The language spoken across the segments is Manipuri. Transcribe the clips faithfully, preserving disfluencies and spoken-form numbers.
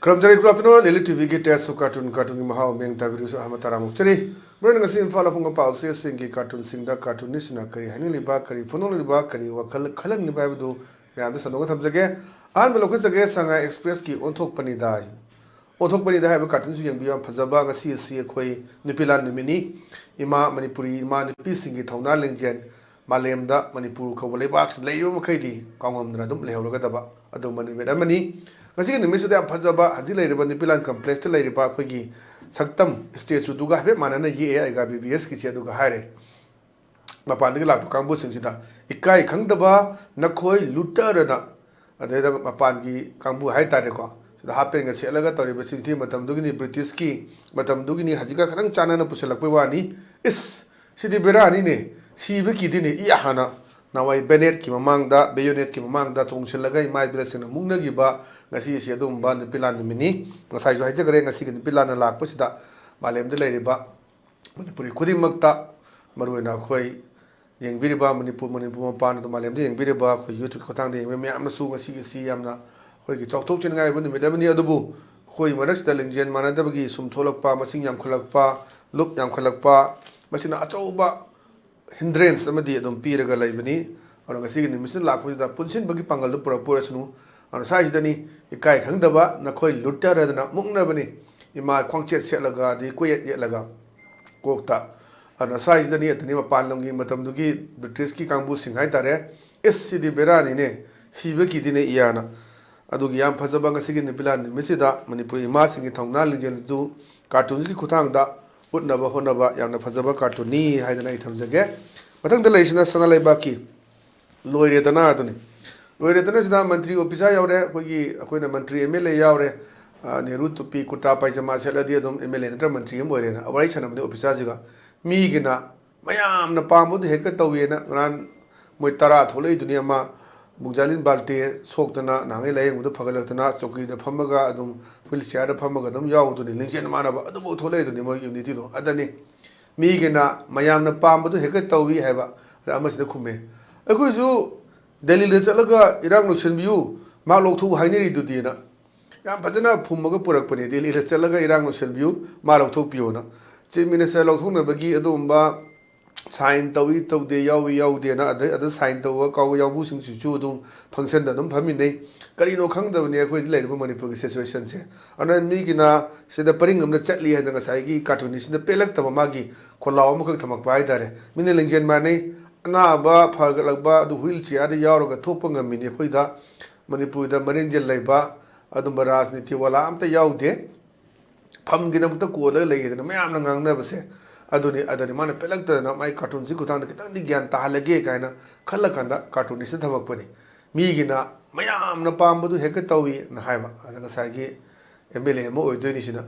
ꯈꯨꯔꯨꯝꯖꯔꯤ, good afternoon, ꯂꯤꯂꯤ ꯇꯤꯚꯤꯒꯤ ꯇꯦꯁ ꯀꯥꯔꯇꯨꯟ, ꯀꯥꯔꯇꯨꯟꯒꯤ ꯃꯍꯥꯎ ꯃꯤꯌꯥꯝ ꯇꯥꯕꯤꯔꯤꯕꯁꯨ ꯑꯍꯥꯟꯕ ꯇꯔꯥꯃꯨꯛ ꯆꯔꯤ꯫ ꯃꯔꯨꯑꯣꯏꯅ ꯉꯁꯤ ꯏꯝꯐꯥꯜ ꯑꯐꯣꯡꯕ ꯄꯥꯎꯆꯦꯁꯤꯡꯒꯤ ꯀꯥꯔꯇꯨꯟꯁꯤꯡꯗ ꯀꯥꯔꯇꯨꯟꯅꯤꯁꯤꯅ ꯀꯔꯤ ꯍꯥꯏꯅꯤꯡꯂꯤꯕ, ꯀꯔꯤ ꯐꯣꯡꯗꯣꯛꯂꯤꯕ, ꯀꯔꯤ ꯋꯥꯈꯜ ꯈꯜꯍꯟꯅꯤꯡꯂꯤꯕ ꯍꯥꯏꯕꯗꯨ ꯃꯌꯥꯝꯗ ꯁꯟꯗꯣꯛꯅ ꯊꯝꯖꯒꯦ꯫ ꯑꯍꯥꯟꯕ ꯂꯧꯈꯠꯆꯒꯦ, ꯁꯉꯥꯏ ꯑꯦꯛꯁꯄ꯭ꯔꯦꯁꯀꯤ ꯑꯣꯟꯊꯣꯛꯄꯅꯤꯗ꯫ ꯑꯣꯟꯊꯣꯛꯄꯅꯤꯗ ꯍꯥꯏꯕ ꯀꯥꯔꯇꯨꯟꯁꯨ ꯌꯦꯡꯕꯤꯌꯨ, ꯌꯥꯝ ꯐꯖꯕ꯫ ꯉꯁꯤ ꯑꯁꯤ ꯑꯩꯈꯣꯏ ꯅꯨꯄꯤ ꯂꯥꯟ ꯅꯨꯃꯤꯠꯅꯤ꯫ ꯏꯃꯥ ꯃꯅꯤꯄꯨꯔꯤ ꯏꯃꯥ ꯅꯨꯄꯤꯁꯤꯡꯒꯤ ꯊꯧꯅꯥ ꯂꯤꯡꯖꯦꯜ ꯃꯥꯂꯦꯝꯗ ꯃꯅꯤꯄꯨꯔ ꯀꯧꯕ ꯂꯩꯕꯥꯛꯁꯤꯗ ꯂꯩꯔꯤꯕ ꯃꯈꯩꯗꯤ ꯀꯥꯎꯉꯝꯗꯅ ꯑꯗꯨꯝ ꯂꯩꯍꯧꯔꯒꯗꯕ ꯑꯗꯨꯝꯕ ꯅꯨꯃꯤꯠ ꯑꯃꯅꯤ꯫ ꯉꯁꯤꯒꯤ ꯅꯨꯃꯤꯠꯁꯤꯗ ꯌꯥꯝ ꯐꯖꯕ ꯍꯧꯖꯤꯛ ꯂꯩꯔꯤꯕ ꯅꯨꯄꯤ ꯂꯥꯟ ꯀꯝꯄ꯭ꯂꯦꯛꯁꯇ ꯂꯩꯔꯤꯕ ꯑꯩꯈꯣꯏꯒꯤ ꯁꯛꯇꯝ ꯁ꯭ꯇꯦꯆꯨꯗꯨꯒ ꯍꯥꯏꯐꯦꯠ ꯃꯥꯟꯅꯅ ꯌꯦꯛꯑꯦ ꯑꯩꯒ ꯕꯤ ꯕꯤ ꯑꯦꯁꯀꯤꯁꯦ꯫ ꯑꯗꯨꯒ ꯍꯥꯏꯔꯦ, ꯃꯄꯥꯟꯗꯒꯤ ꯂꯥꯛꯄ ꯀꯥꯡꯕꯨꯁꯤꯡꯁꯤꯗ ꯏꯀꯥꯏ ꯈꯪꯗꯕ ꯅꯈꯣꯏ ꯂꯨꯇꯔꯅ, ꯑꯗꯩꯗ ꯃꯄꯥꯟꯒꯤ ꯀꯥꯡꯕꯨ ꯍꯥꯏꯇꯥꯔꯦꯀꯣ, ꯁꯤꯗ ꯍꯥꯞ ꯄꯦꯟꯒ ꯁꯦꯠꯂꯒ ꯇꯧꯔꯤꯕꯁꯤꯡꯁꯤꯗꯤ ꯃꯇꯝꯗꯨꯒꯤꯅꯤ, ꯕ꯭ꯔꯤꯇꯤꯁꯀꯤ ꯃꯇꯝꯗꯨꯒꯤꯅꯤ, ꯍꯧꯖꯤꯛꯀ ꯈꯤꯇꯪ ꯆꯥꯟꯅꯅ ꯄꯨꯁꯤꯜꯂꯛꯄꯩ ꯋꯥꯅꯤ꯫ ꯏꯁ, ꯁꯤꯗꯤ ꯕꯦꯔꯥꯅꯤꯅꯦ, ꯁꯤꯕ ꯀꯤꯗꯤꯅꯦ꯫ ꯏ ꯍꯥꯟꯅ ꯅꯍꯥꯟꯋꯥꯏ ꯕꯦꯅꯦꯠꯀꯤ ꯃꯃꯥꯡꯗ, ꯕꯦꯌꯣꯅꯦꯠꯀꯤ ꯃꯃꯥꯡꯗ ꯆꯣꯡꯁꯤꯜꯂꯒ ꯏꯃꯥ ꯏꯕꯦꯜꯁꯤꯡꯅ ꯃꯨꯛꯅꯈꯤꯕ ꯉꯁꯤ ꯑꯁꯤ ꯑꯗꯨꯒꯨꯝꯕ ꯅꯨꯄꯤ ꯂꯥꯟ ꯅꯨꯃꯤꯠꯅꯤ꯫ ꯉꯁꯥꯏꯁꯨ ꯍꯥꯏꯖꯈ꯭ꯔꯦ, ꯉꯁꯤꯒꯤ ꯅꯨꯄꯤ ꯂꯥꯟꯅ ꯂꯥꯛꯄꯁꯤꯗ ꯃꯥꯂꯦꯝꯗ ꯂꯩꯔꯤꯕ ꯃꯅꯤꯄꯨꯔꯤ ꯈꯨꯗꯤꯡꯃꯛꯇ, ꯃꯔꯨꯑꯣꯏꯅ ꯑꯩꯈꯣꯏ ꯌꯦꯡꯕꯤꯔꯤꯕ ꯃꯅꯤꯄꯨꯔ, ꯃꯅꯤꯄꯨꯔ ꯃꯄꯥꯟ ꯑꯗꯨ ꯃꯥꯂꯦꯝꯗ ꯌꯦꯡꯕꯤꯔꯤꯕ ꯑꯩꯈꯣꯏ YouTube ꯈꯨꯠꯊꯥꯡꯗ ꯌꯦꯡꯕꯤꯔꯤꯕ ꯃꯌꯥꯝꯅꯁꯨ ꯉꯁꯤꯒꯤ ꯑꯁꯤ ꯌꯥꯝꯅ ꯑꯩꯈꯣꯏꯒꯤ ꯆꯥꯎꯊꯣꯛꯆꯅꯤꯡꯉꯥꯏ ꯑꯣꯏꯕ ꯅꯨꯃꯤꯠ ꯑꯃꯅꯤ꯫ ꯑꯗꯨꯕꯨ ꯑꯩꯈꯣꯏ ꯃꯔꯛꯁꯤꯗ ꯂꯤꯡꯖꯦꯜ ꯃꯥꯟꯅꯗꯕꯒꯤ ꯁꯨꯝ ꯊꯣꯛꯂꯛꯄ, ꯃꯁꯤꯡ ꯌꯥꯝꯈꯠꯂꯛꯄ, ꯂꯨꯞ ꯌꯥꯝꯈꯠꯂꯛꯄ, ꯃꯁꯤꯅ ꯑꯆꯧꯕ ꯍꯤꯟꯗ꯭ꯔꯦꯟꯁ ꯑꯃꯗꯤ ꯑꯗꯨꯝ ꯄꯤꯔꯒ ꯂꯩꯕꯅꯤ꯫ ꯑꯗꯨꯅ ꯉꯁꯤꯒꯤ ꯅꯨꯃꯤꯠꯁꯤꯗ ꯂꯥꯛꯄꯁꯤꯗ ꯄꯨꯟꯁꯤꯟꯕꯒꯤ ꯄꯥꯡꯒꯜꯗꯨ ꯄꯨꯔꯛꯄ ꯑꯣꯏꯔꯁꯅꯨ꯫ ꯑꯗꯨꯅ ꯁ꯭ꯋꯥꯏꯁꯤꯗꯅꯤ ꯏꯀꯥꯏ ꯈꯪꯗꯕ ꯅꯈꯣꯏ ꯂꯨꯇꯔꯗꯅ ꯃꯨꯛꯅꯕꯅꯤ꯫ ꯏꯃꯥ ꯈ꯭ꯋꯥꯡꯆꯦꯠ ꯁꯦꯠꯂꯒ, ꯑꯗꯩ ꯀꯣꯏꯌꯦꯠ ꯌꯦꯠꯂꯒ ꯀꯣꯛꯇ꯫ ꯑꯗꯨꯅ ꯁ꯭ꯋꯥꯏꯁꯤꯗꯅꯤ ꯑꯗꯨꯅꯤ ꯃꯄꯥꯟ ꯂꯝꯒꯤ ꯃꯇꯝꯗꯨꯒꯤ ꯕ꯭ꯔꯤꯇꯤꯁꯀꯤ ꯀꯥꯡꯕꯨꯁꯤꯡ ꯍꯥꯏꯇꯥꯔꯦ, "ꯑꯦꯁ, ꯁꯤꯗꯤ ꯕꯦꯔꯥꯅꯤꯅꯦ, ꯁꯤꯕ ꯀꯤꯗꯤꯅꯦ ꯏꯌꯥꯅ"꯫ ꯑꯗꯨꯒꯤ ꯌꯥꯝ ꯐꯖꯕ ꯉꯁꯤꯒꯤ ꯅꯨꯄꯤ ꯂꯥꯟ ꯅꯨꯃꯤꯠꯁꯤꯗ ꯃꯅꯤꯄꯨꯔꯤ ꯏꯃꯥꯁꯤꯡꯒꯤ ꯊꯧꯅꯥ ꯂꯤꯡꯖꯦꯜ ꯑꯗꯨ ꯀꯥꯔꯇꯨꯟꯁꯤꯒꯤ ꯈꯨꯠꯊꯥꯡꯗ ꯎꯠꯅꯕ ꯍꯣꯠꯅꯕ ꯌꯥꯝꯅ ꯐꯖꯕ ꯀꯥꯔꯇꯨꯟꯅꯤ ꯍꯥꯏꯗꯅ ꯑꯩ ꯊꯝꯖꯒꯦ꯫ ꯃꯊꯪꯗ ꯂꯩꯔꯤꯁꯤꯅ ꯁꯅꯥ ꯂꯩꯕꯥꯛꯀꯤ ꯂꯣꯏꯔꯦꯗꯅ ꯑꯗꯨꯅꯤ꯫ ꯂꯣꯏꯔꯦꯗꯅ ꯁꯤꯗ ꯃꯟꯇ꯭ꯔꯤ ꯑꯣꯐꯤꯁꯥꯔ ꯌꯥꯎꯔꯦ, ꯑꯩꯈꯣꯏꯒꯤ, ꯑꯩꯈꯣꯏꯅ ꯃꯟꯇ꯭ꯔꯤ ꯑꯦꯝ ꯑꯦꯜ ꯑꯦ ꯌꯥꯎꯔꯦ, ꯑ, ꯅꯦꯍꯔꯨ ꯇꯨꯄꯤ ꯀꯨꯔꯇꯥ ꯄꯥꯏꯖꯃꯥ ꯁꯦꯠꯂꯗꯤ ꯑꯗꯨꯝ ꯑꯦꯝ ꯑꯦꯜ ꯑꯦ ꯅꯠꯇ꯭ꯔ ꯃꯟꯇ꯭ꯔꯤ ꯑꯃ ꯑꯣꯏꯔꯦꯅ ꯋꯥꯔꯤ ꯁꯥꯟꯅꯕꯅꯤ ꯑꯣꯐꯤꯁꯥꯔꯁꯤꯒ꯫ ꯃꯤꯒꯤꯅ ꯃꯌꯥꯝꯅ ꯄꯥꯝꯕꯗꯨ ꯍꯦꯛꯇ ꯇꯧꯋꯦꯅ ꯉꯔꯥꯡ ꯃꯣꯏ ꯇꯔꯥ ꯊꯣꯛꯂꯛꯏꯗꯨꯅꯤ꯫ ꯑꯃ ꯃꯨꯛꯖꯥꯂꯤꯟ ꯕꯥꯜꯇꯦ ꯁꯣꯛꯇꯅ ꯅꯍꯥꯟꯒꯩ ꯂꯥꯌꯦꯡꯕꯗ ꯐꯒꯠꯂꯛꯇꯅ ꯆꯧꯀꯤꯗ ꯐꯝꯃꯒ ꯑꯗꯨꯝ ꯍ꯭ꯋꯤꯜ ꯆꯤꯌꯥꯔꯗ ꯐꯝꯃꯒ ꯑꯗꯨꯝ ꯌꯥꯎꯕꯗꯨꯅꯤ, ꯂꯤꯡꯖꯦꯜ ꯃꯥꯟꯅꯕ ꯑꯗꯨꯐꯥꯎ ꯊꯣꯛꯂꯛꯏꯗꯨꯅꯤ ꯃꯣꯏꯒꯤ ꯌꯨꯅꯤꯇꯤꯗꯣ꯫ ꯑꯗꯅꯤ ꯃꯤꯒꯤꯅ ꯃꯌꯥꯝꯅ ꯄꯥꯝꯕꯗꯨ ꯍꯦꯛꯇ ꯇꯧꯏ ꯍꯥꯏꯕ꯫ ꯑꯗ ꯑꯃꯁꯤꯅ ꯈꯨꯝꯃꯦ, "ꯑꯩꯈꯣꯏꯁꯨ ꯗꯦꯜꯂꯤꯗ ꯆꯠꯂꯒ ꯏꯔꯥꯡ ꯂꯣꯏꯁꯤꯟꯕꯤꯌꯨ, ꯃꯥꯛ ꯂꯧꯊꯣꯛꯎ ꯍꯥꯏꯅꯔꯤꯗꯨꯗꯤꯅ"꯫ ꯌꯥꯝ ꯐꯖꯅ ꯐꯨꯝꯃꯒ ꯄꯨꯔꯛꯄꯅꯦ, ꯗꯦꯜꯂꯤꯗ ꯆꯠꯂꯒ ꯏꯔꯥꯡ ꯂꯣꯏꯁꯤꯟꯕꯤꯌꯨ, ꯃꯥ ꯂꯧꯊꯣꯛꯄꯤꯌꯨꯅ꯫ ꯆꯤꯐ ꯃꯤꯅꯤꯁꯇꯔ ꯂꯧꯊꯣꯛꯅꯕꯒꯤ ꯑꯗꯨꯒꯨꯝꯕ ꯁꯥꯏꯟ ꯇꯧꯏ ꯇꯧꯗꯦ, ꯌꯥꯎꯏ ꯌꯥꯎꯗꯦꯅ, ꯑꯗꯩ ꯑꯗ ꯁꯥꯏꯟ ꯇꯧꯕ ꯀꯥꯎꯕ ꯌꯥꯎꯕꯁꯤꯡꯁꯤꯁꯨ ꯑꯗꯨꯝ ꯐꯪꯁꯟꯗ ꯑꯗꯨꯝ ꯐꯝꯃꯤꯟꯅꯩ꯫ ꯀꯔꯤꯅꯣ ꯈꯪꯗꯕꯅꯤ ꯑꯩꯈꯣꯏꯗ ꯂꯩꯔꯤꯕ ꯃꯅꯤꯄꯨꯔꯒꯤ ꯁꯤꯆꯨꯋꯦꯁꯟꯁꯦ꯫ ꯑꯗꯨꯅ ꯃꯤꯒꯤꯅ ꯁꯤꯗ ꯄꯔꯤꯡ ꯑꯃꯗ ꯆꯠꯂꯤ ꯍꯥꯏꯅ ꯉꯁꯥꯏꯒꯤ ꯀꯥꯔꯇꯨꯟꯅꯤꯁꯁꯤꯅ ꯄꯦꯜꯂꯛꯇꯕ ꯃꯥꯒꯤ ꯈꯣꯜꯂꯥꯎ ꯑꯃꯈꯛ ꯊꯝꯃꯛꯄ ꯍꯥꯏꯇꯥꯔꯦ꯫ ꯃꯤꯅ ꯂꯤꯡꯖꯦꯜ ꯃꯥꯟꯅꯩ, ꯑꯅꯥꯕ ꯐꯒꯠꯂꯛꯄ ꯑꯗꯨ ꯍ꯭ꯋꯤꯜ ꯆꯤꯌꯥꯔꯗ ꯌꯥꯎꯔꯒ ꯊꯣꯛꯄ ꯉꯝꯃꯤꯅꯤ꯫ ꯑꯩꯈꯣꯏꯗ ꯃꯅꯤꯄꯨꯔꯗ ꯃꯔꯦꯟꯖꯦꯜ ꯂꯩꯕ ꯑꯗꯨꯝꯕ ꯔꯥꯖꯅꯤꯇꯤ ꯋꯥꯂꯥ ꯑꯝꯇ ꯌꯥꯎꯗꯦ꯫ ꯐꯝꯒꯤꯗꯃꯛꯇ ꯀꯣꯜꯂꯒ ꯂꯩꯒꯦꯗꯅ ꯃꯌꯥꯝꯅ ꯉꯥꯡꯅꯕꯁꯦ꯫ ꯑꯗꯨꯅꯤ, ꯑꯗꯨꯅꯤ ꯃꯥꯅ ꯄꯦꯜꯂꯛꯇꯗꯅ ꯃꯥꯏ ꯀꯥꯔꯇꯨꯟꯁꯤ ꯈꯨꯊꯥꯡꯗ ꯈꯤꯇꯪꯗꯤ ꯒ꯭ꯌꯥꯟ ꯇꯥꯍꯜꯂꯒꯦ ꯀꯥꯏꯅ ꯈꯜꯂꯀꯥꯟꯗ ꯀꯥꯔꯇꯨꯟꯅꯤꯁꯇ ꯊꯝꯃꯛꯄꯅꯤ꯫ ꯃꯤꯒꯤꯅ ꯃꯌꯥꯝꯅ ꯄꯥꯝꯕꯗꯨ ꯍꯦꯛꯇ ꯇꯧꯏꯅ ꯍꯥꯏꯕ꯫ ꯑꯗ ꯉꯁꯥꯏꯒꯤ ꯑꯦꯝ ꯑꯦꯜ ꯑꯦ ꯑꯃ ꯑꯣꯏꯗꯣꯏꯅꯤꯁꯤꯅ,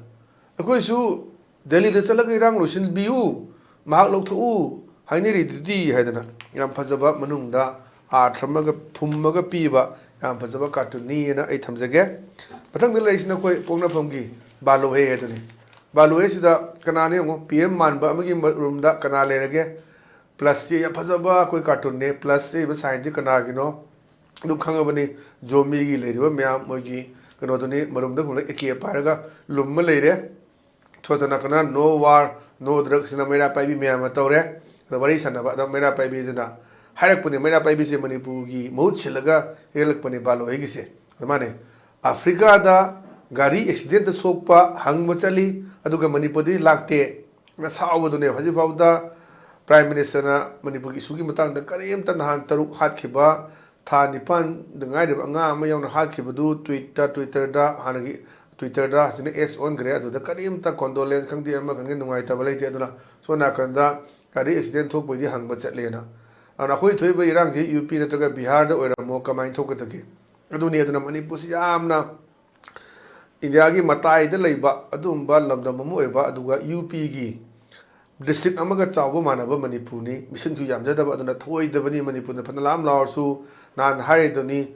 "ꯑꯩꯈꯣꯏꯁꯨ ꯗꯦꯜꯂꯤꯗ ꯆꯠꯂꯒ ꯏꯔꯥꯡ ꯂꯣꯏꯁꯤꯟꯕꯤꯌꯨ, ꯃꯍꯥꯛ ꯂꯧꯊꯣꯛꯎ ꯍꯥꯏꯅꯔꯤꯗꯨꯗꯤ" ꯍꯥꯏꯗꯅ ꯌꯥꯝ ꯐꯖꯕ, ꯃꯅꯨꯡꯗ ꯑꯥꯔꯊ ꯑꯃꯒ ꯐꯨꯝꯃꯒ ꯄꯤꯕ ꯌꯥꯝ ꯐꯖꯕ ꯀꯥꯔꯇꯨꯟꯅꯤꯅ ꯑꯩ ꯊꯝꯖꯒꯦ꯫ ꯃꯊꯪꯗ ꯂꯩꯔꯤꯁꯤꯅ ꯑꯩꯈꯣꯏ ꯄꯣꯛꯅꯐꯝꯒꯤ ꯕꯥꯂꯨꯍꯦ ꯍꯥꯏꯗꯨꯅꯤ꯫ ꯕꯥꯂꯨꯍꯦꯁꯤꯗ ꯀꯅꯥꯅꯣ ꯌꯦꯡꯉꯣ, ꯄꯤ ꯑꯦꯝ ꯃꯥꯟꯕ ꯑꯃꯒꯤ ꯔꯨꯝꯗ ꯀꯅꯥ ꯂꯩꯔꯒꯦ? ꯄ꯭ꯂꯁꯁꯤ ꯌꯥꯝ ꯐꯖꯕ ꯑꯩꯈꯣꯏ ꯀꯥꯔꯇꯨꯟꯅꯦ꯫ ꯄ꯭ꯂꯁꯁꯤ ꯏꯕ ꯁꯥꯏꯟꯁꯤ ꯀꯅꯥꯒꯤꯅꯣ? ꯑꯗꯨꯝ ꯈꯪꯉꯕꯅꯤ, ꯖꯣꯃꯤꯒꯤ ꯂꯩꯔꯤꯕ ꯃꯌꯥꯝ ꯃꯣꯏꯒꯤ ꯀꯩꯅꯣꯗꯨꯅꯤ, ꯃꯔꯨꯝꯗ ꯈꯨꯝꯂ ꯑꯦ ꯀꯦ ꯄꯥꯏꯔꯒ ꯂꯨꯝꯃ ꯂꯩꯔꯦ꯫ ꯁꯣꯝ ꯅꯥꯀꯟꯗ "No war, no drugs" ꯍꯥꯏꯅ ꯃꯩꯔꯥ ꯄꯥꯏꯕꯤ ꯃꯌꯥꯝ ꯑꯃ ꯇꯧꯔꯦ꯫ ꯑꯗ ꯋꯥꯔꯤ ꯁꯥꯟꯅꯕ ꯑꯗ ꯃꯩꯔꯥ ꯄꯥꯏꯕꯤꯗꯨꯅ ꯍꯥꯏꯔꯛꯄꯅꯤ, ꯃꯩꯔꯥ ꯄꯥꯏꯕꯤꯁꯦ ꯃꯅꯤꯄꯨꯔꯒꯤ ꯃꯍꯨꯠ ꯁꯤꯜꯂꯒ ꯌꯦꯛꯂꯛꯄꯅꯤ ꯕꯥꯂꯨꯍꯦꯒꯤꯁꯦ꯫ ꯑꯗꯨꯃꯥꯏꯅ ꯑꯐ꯭ꯔꯤꯀꯥꯗ ꯒꯥꯔꯤ ꯑꯦꯛꯁꯤꯗꯦꯟꯇ ꯁꯣꯛꯄ ꯍꯪꯕ ꯆꯠꯂꯤ, ꯑꯗꯨꯒ ꯃꯅꯤꯄꯨꯔꯗꯤ ꯂꯥꯛꯇꯦ꯫ ꯁꯥꯎꯕꯗꯨꯅꯦ꯫ ꯍꯧꯖꯤꯛ ꯐꯥꯎꯕꯗ ꯄ꯭ꯔꯥꯏꯝ ꯃꯤꯅꯤꯁꯇꯔꯅ ꯃꯅꯤꯄꯨꯔꯒꯤ ꯏꯁꯨꯒꯤ ꯃꯇꯥꯡꯗ ꯀꯔꯤꯝꯇ, ꯅꯍꯥꯟ ꯇꯔꯨꯛ ꯍꯥꯠꯈꯤꯕ, ꯊꯥ ꯅꯤꯄꯥꯟꯗ ꯉꯥꯏꯔꯤꯕ ꯑꯉꯥꯡ ꯑꯃ ꯌꯥꯎꯅ ꯍꯥꯠꯈꯤꯕꯗꯨ ꯇ꯭ꯋꯤꯠꯇ, ꯇ꯭ꯋꯤꯇꯔꯗ, ꯍꯥꯟꯅꯒꯤ ꯇ꯭ꯋꯤꯇꯔꯗ, ꯍꯧꯖꯤꯛꯅ ꯑꯦꯛꯁ ꯑꯣꯟꯈ꯭ꯔꯦ, ꯑꯗꯨꯗ ꯀꯔꯤꯝꯇ ꯀꯣꯟꯗꯣꯂꯦꯟꯁ ꯈꯪꯗꯦ, ꯑꯃ ꯈꯪꯗꯦ, ꯅꯨꯡꯉꯥꯏꯇꯕ ꯂꯩꯇꯦ꯫ ꯑꯗꯨꯅ ꯁꯣꯝ ꯅꯥꯀꯟꯗ ꯒꯥꯔꯤ ꯑꯦꯛꯁꯤꯗꯦꯟ ꯊꯣꯛꯄꯩꯗꯤ ꯍꯪꯕ ꯆꯠꯂꯦꯅ꯫ ꯑꯗꯨꯅ ꯑꯩꯈꯣꯏ ꯊꯣꯛꯏꯕ ꯏꯔꯥꯡꯁꯤ ꯌꯨ ꯄꯤ ꯅꯠꯇ꯭ꯔꯒ ꯕꯤꯍꯥꯔꯗ ꯑꯣꯏꯔꯝꯃꯣ, ꯀꯃꯥꯏꯅ ꯊꯣꯛꯀꯗꯒꯦ? ꯑꯗꯨꯅꯤ꯫ ꯑꯗꯨꯅ ꯃꯅꯤꯄꯨꯔꯁꯤ ꯌꯥꯝꯅ ꯏꯟꯗꯤꯌꯥꯒꯤ ꯃꯇꯥꯏꯗ ꯂꯩꯕ ꯑꯗꯨꯒꯨꯝꯕ ꯂꯝꯗꯝ ꯑꯃ ꯑꯣꯏꯕ, ꯑꯗꯨꯒ ꯌꯨ ꯄꯤꯒꯤ ꯗꯤꯁꯇ꯭ꯔꯤꯛ ꯑꯃꯒ ꯆꯥꯎꯕ ꯃꯥꯟꯅꯕ ꯃꯅꯤꯄꯨꯔꯅꯤ꯫ ꯃꯤꯁꯤꯡꯁꯨ ꯌꯥꯝꯖꯗꯕ, ꯑꯗꯨꯅ ꯊꯧꯑꯣꯏꯗꯕꯅꯤ꯫ ꯃꯅꯤꯄꯨꯔꯗ ꯐꯅ ꯂꯥꯝ ꯂꯥꯎꯔꯁꯨ, ꯅꯍꯥꯟ ꯍꯥꯏꯔꯤꯗꯨꯅꯤ,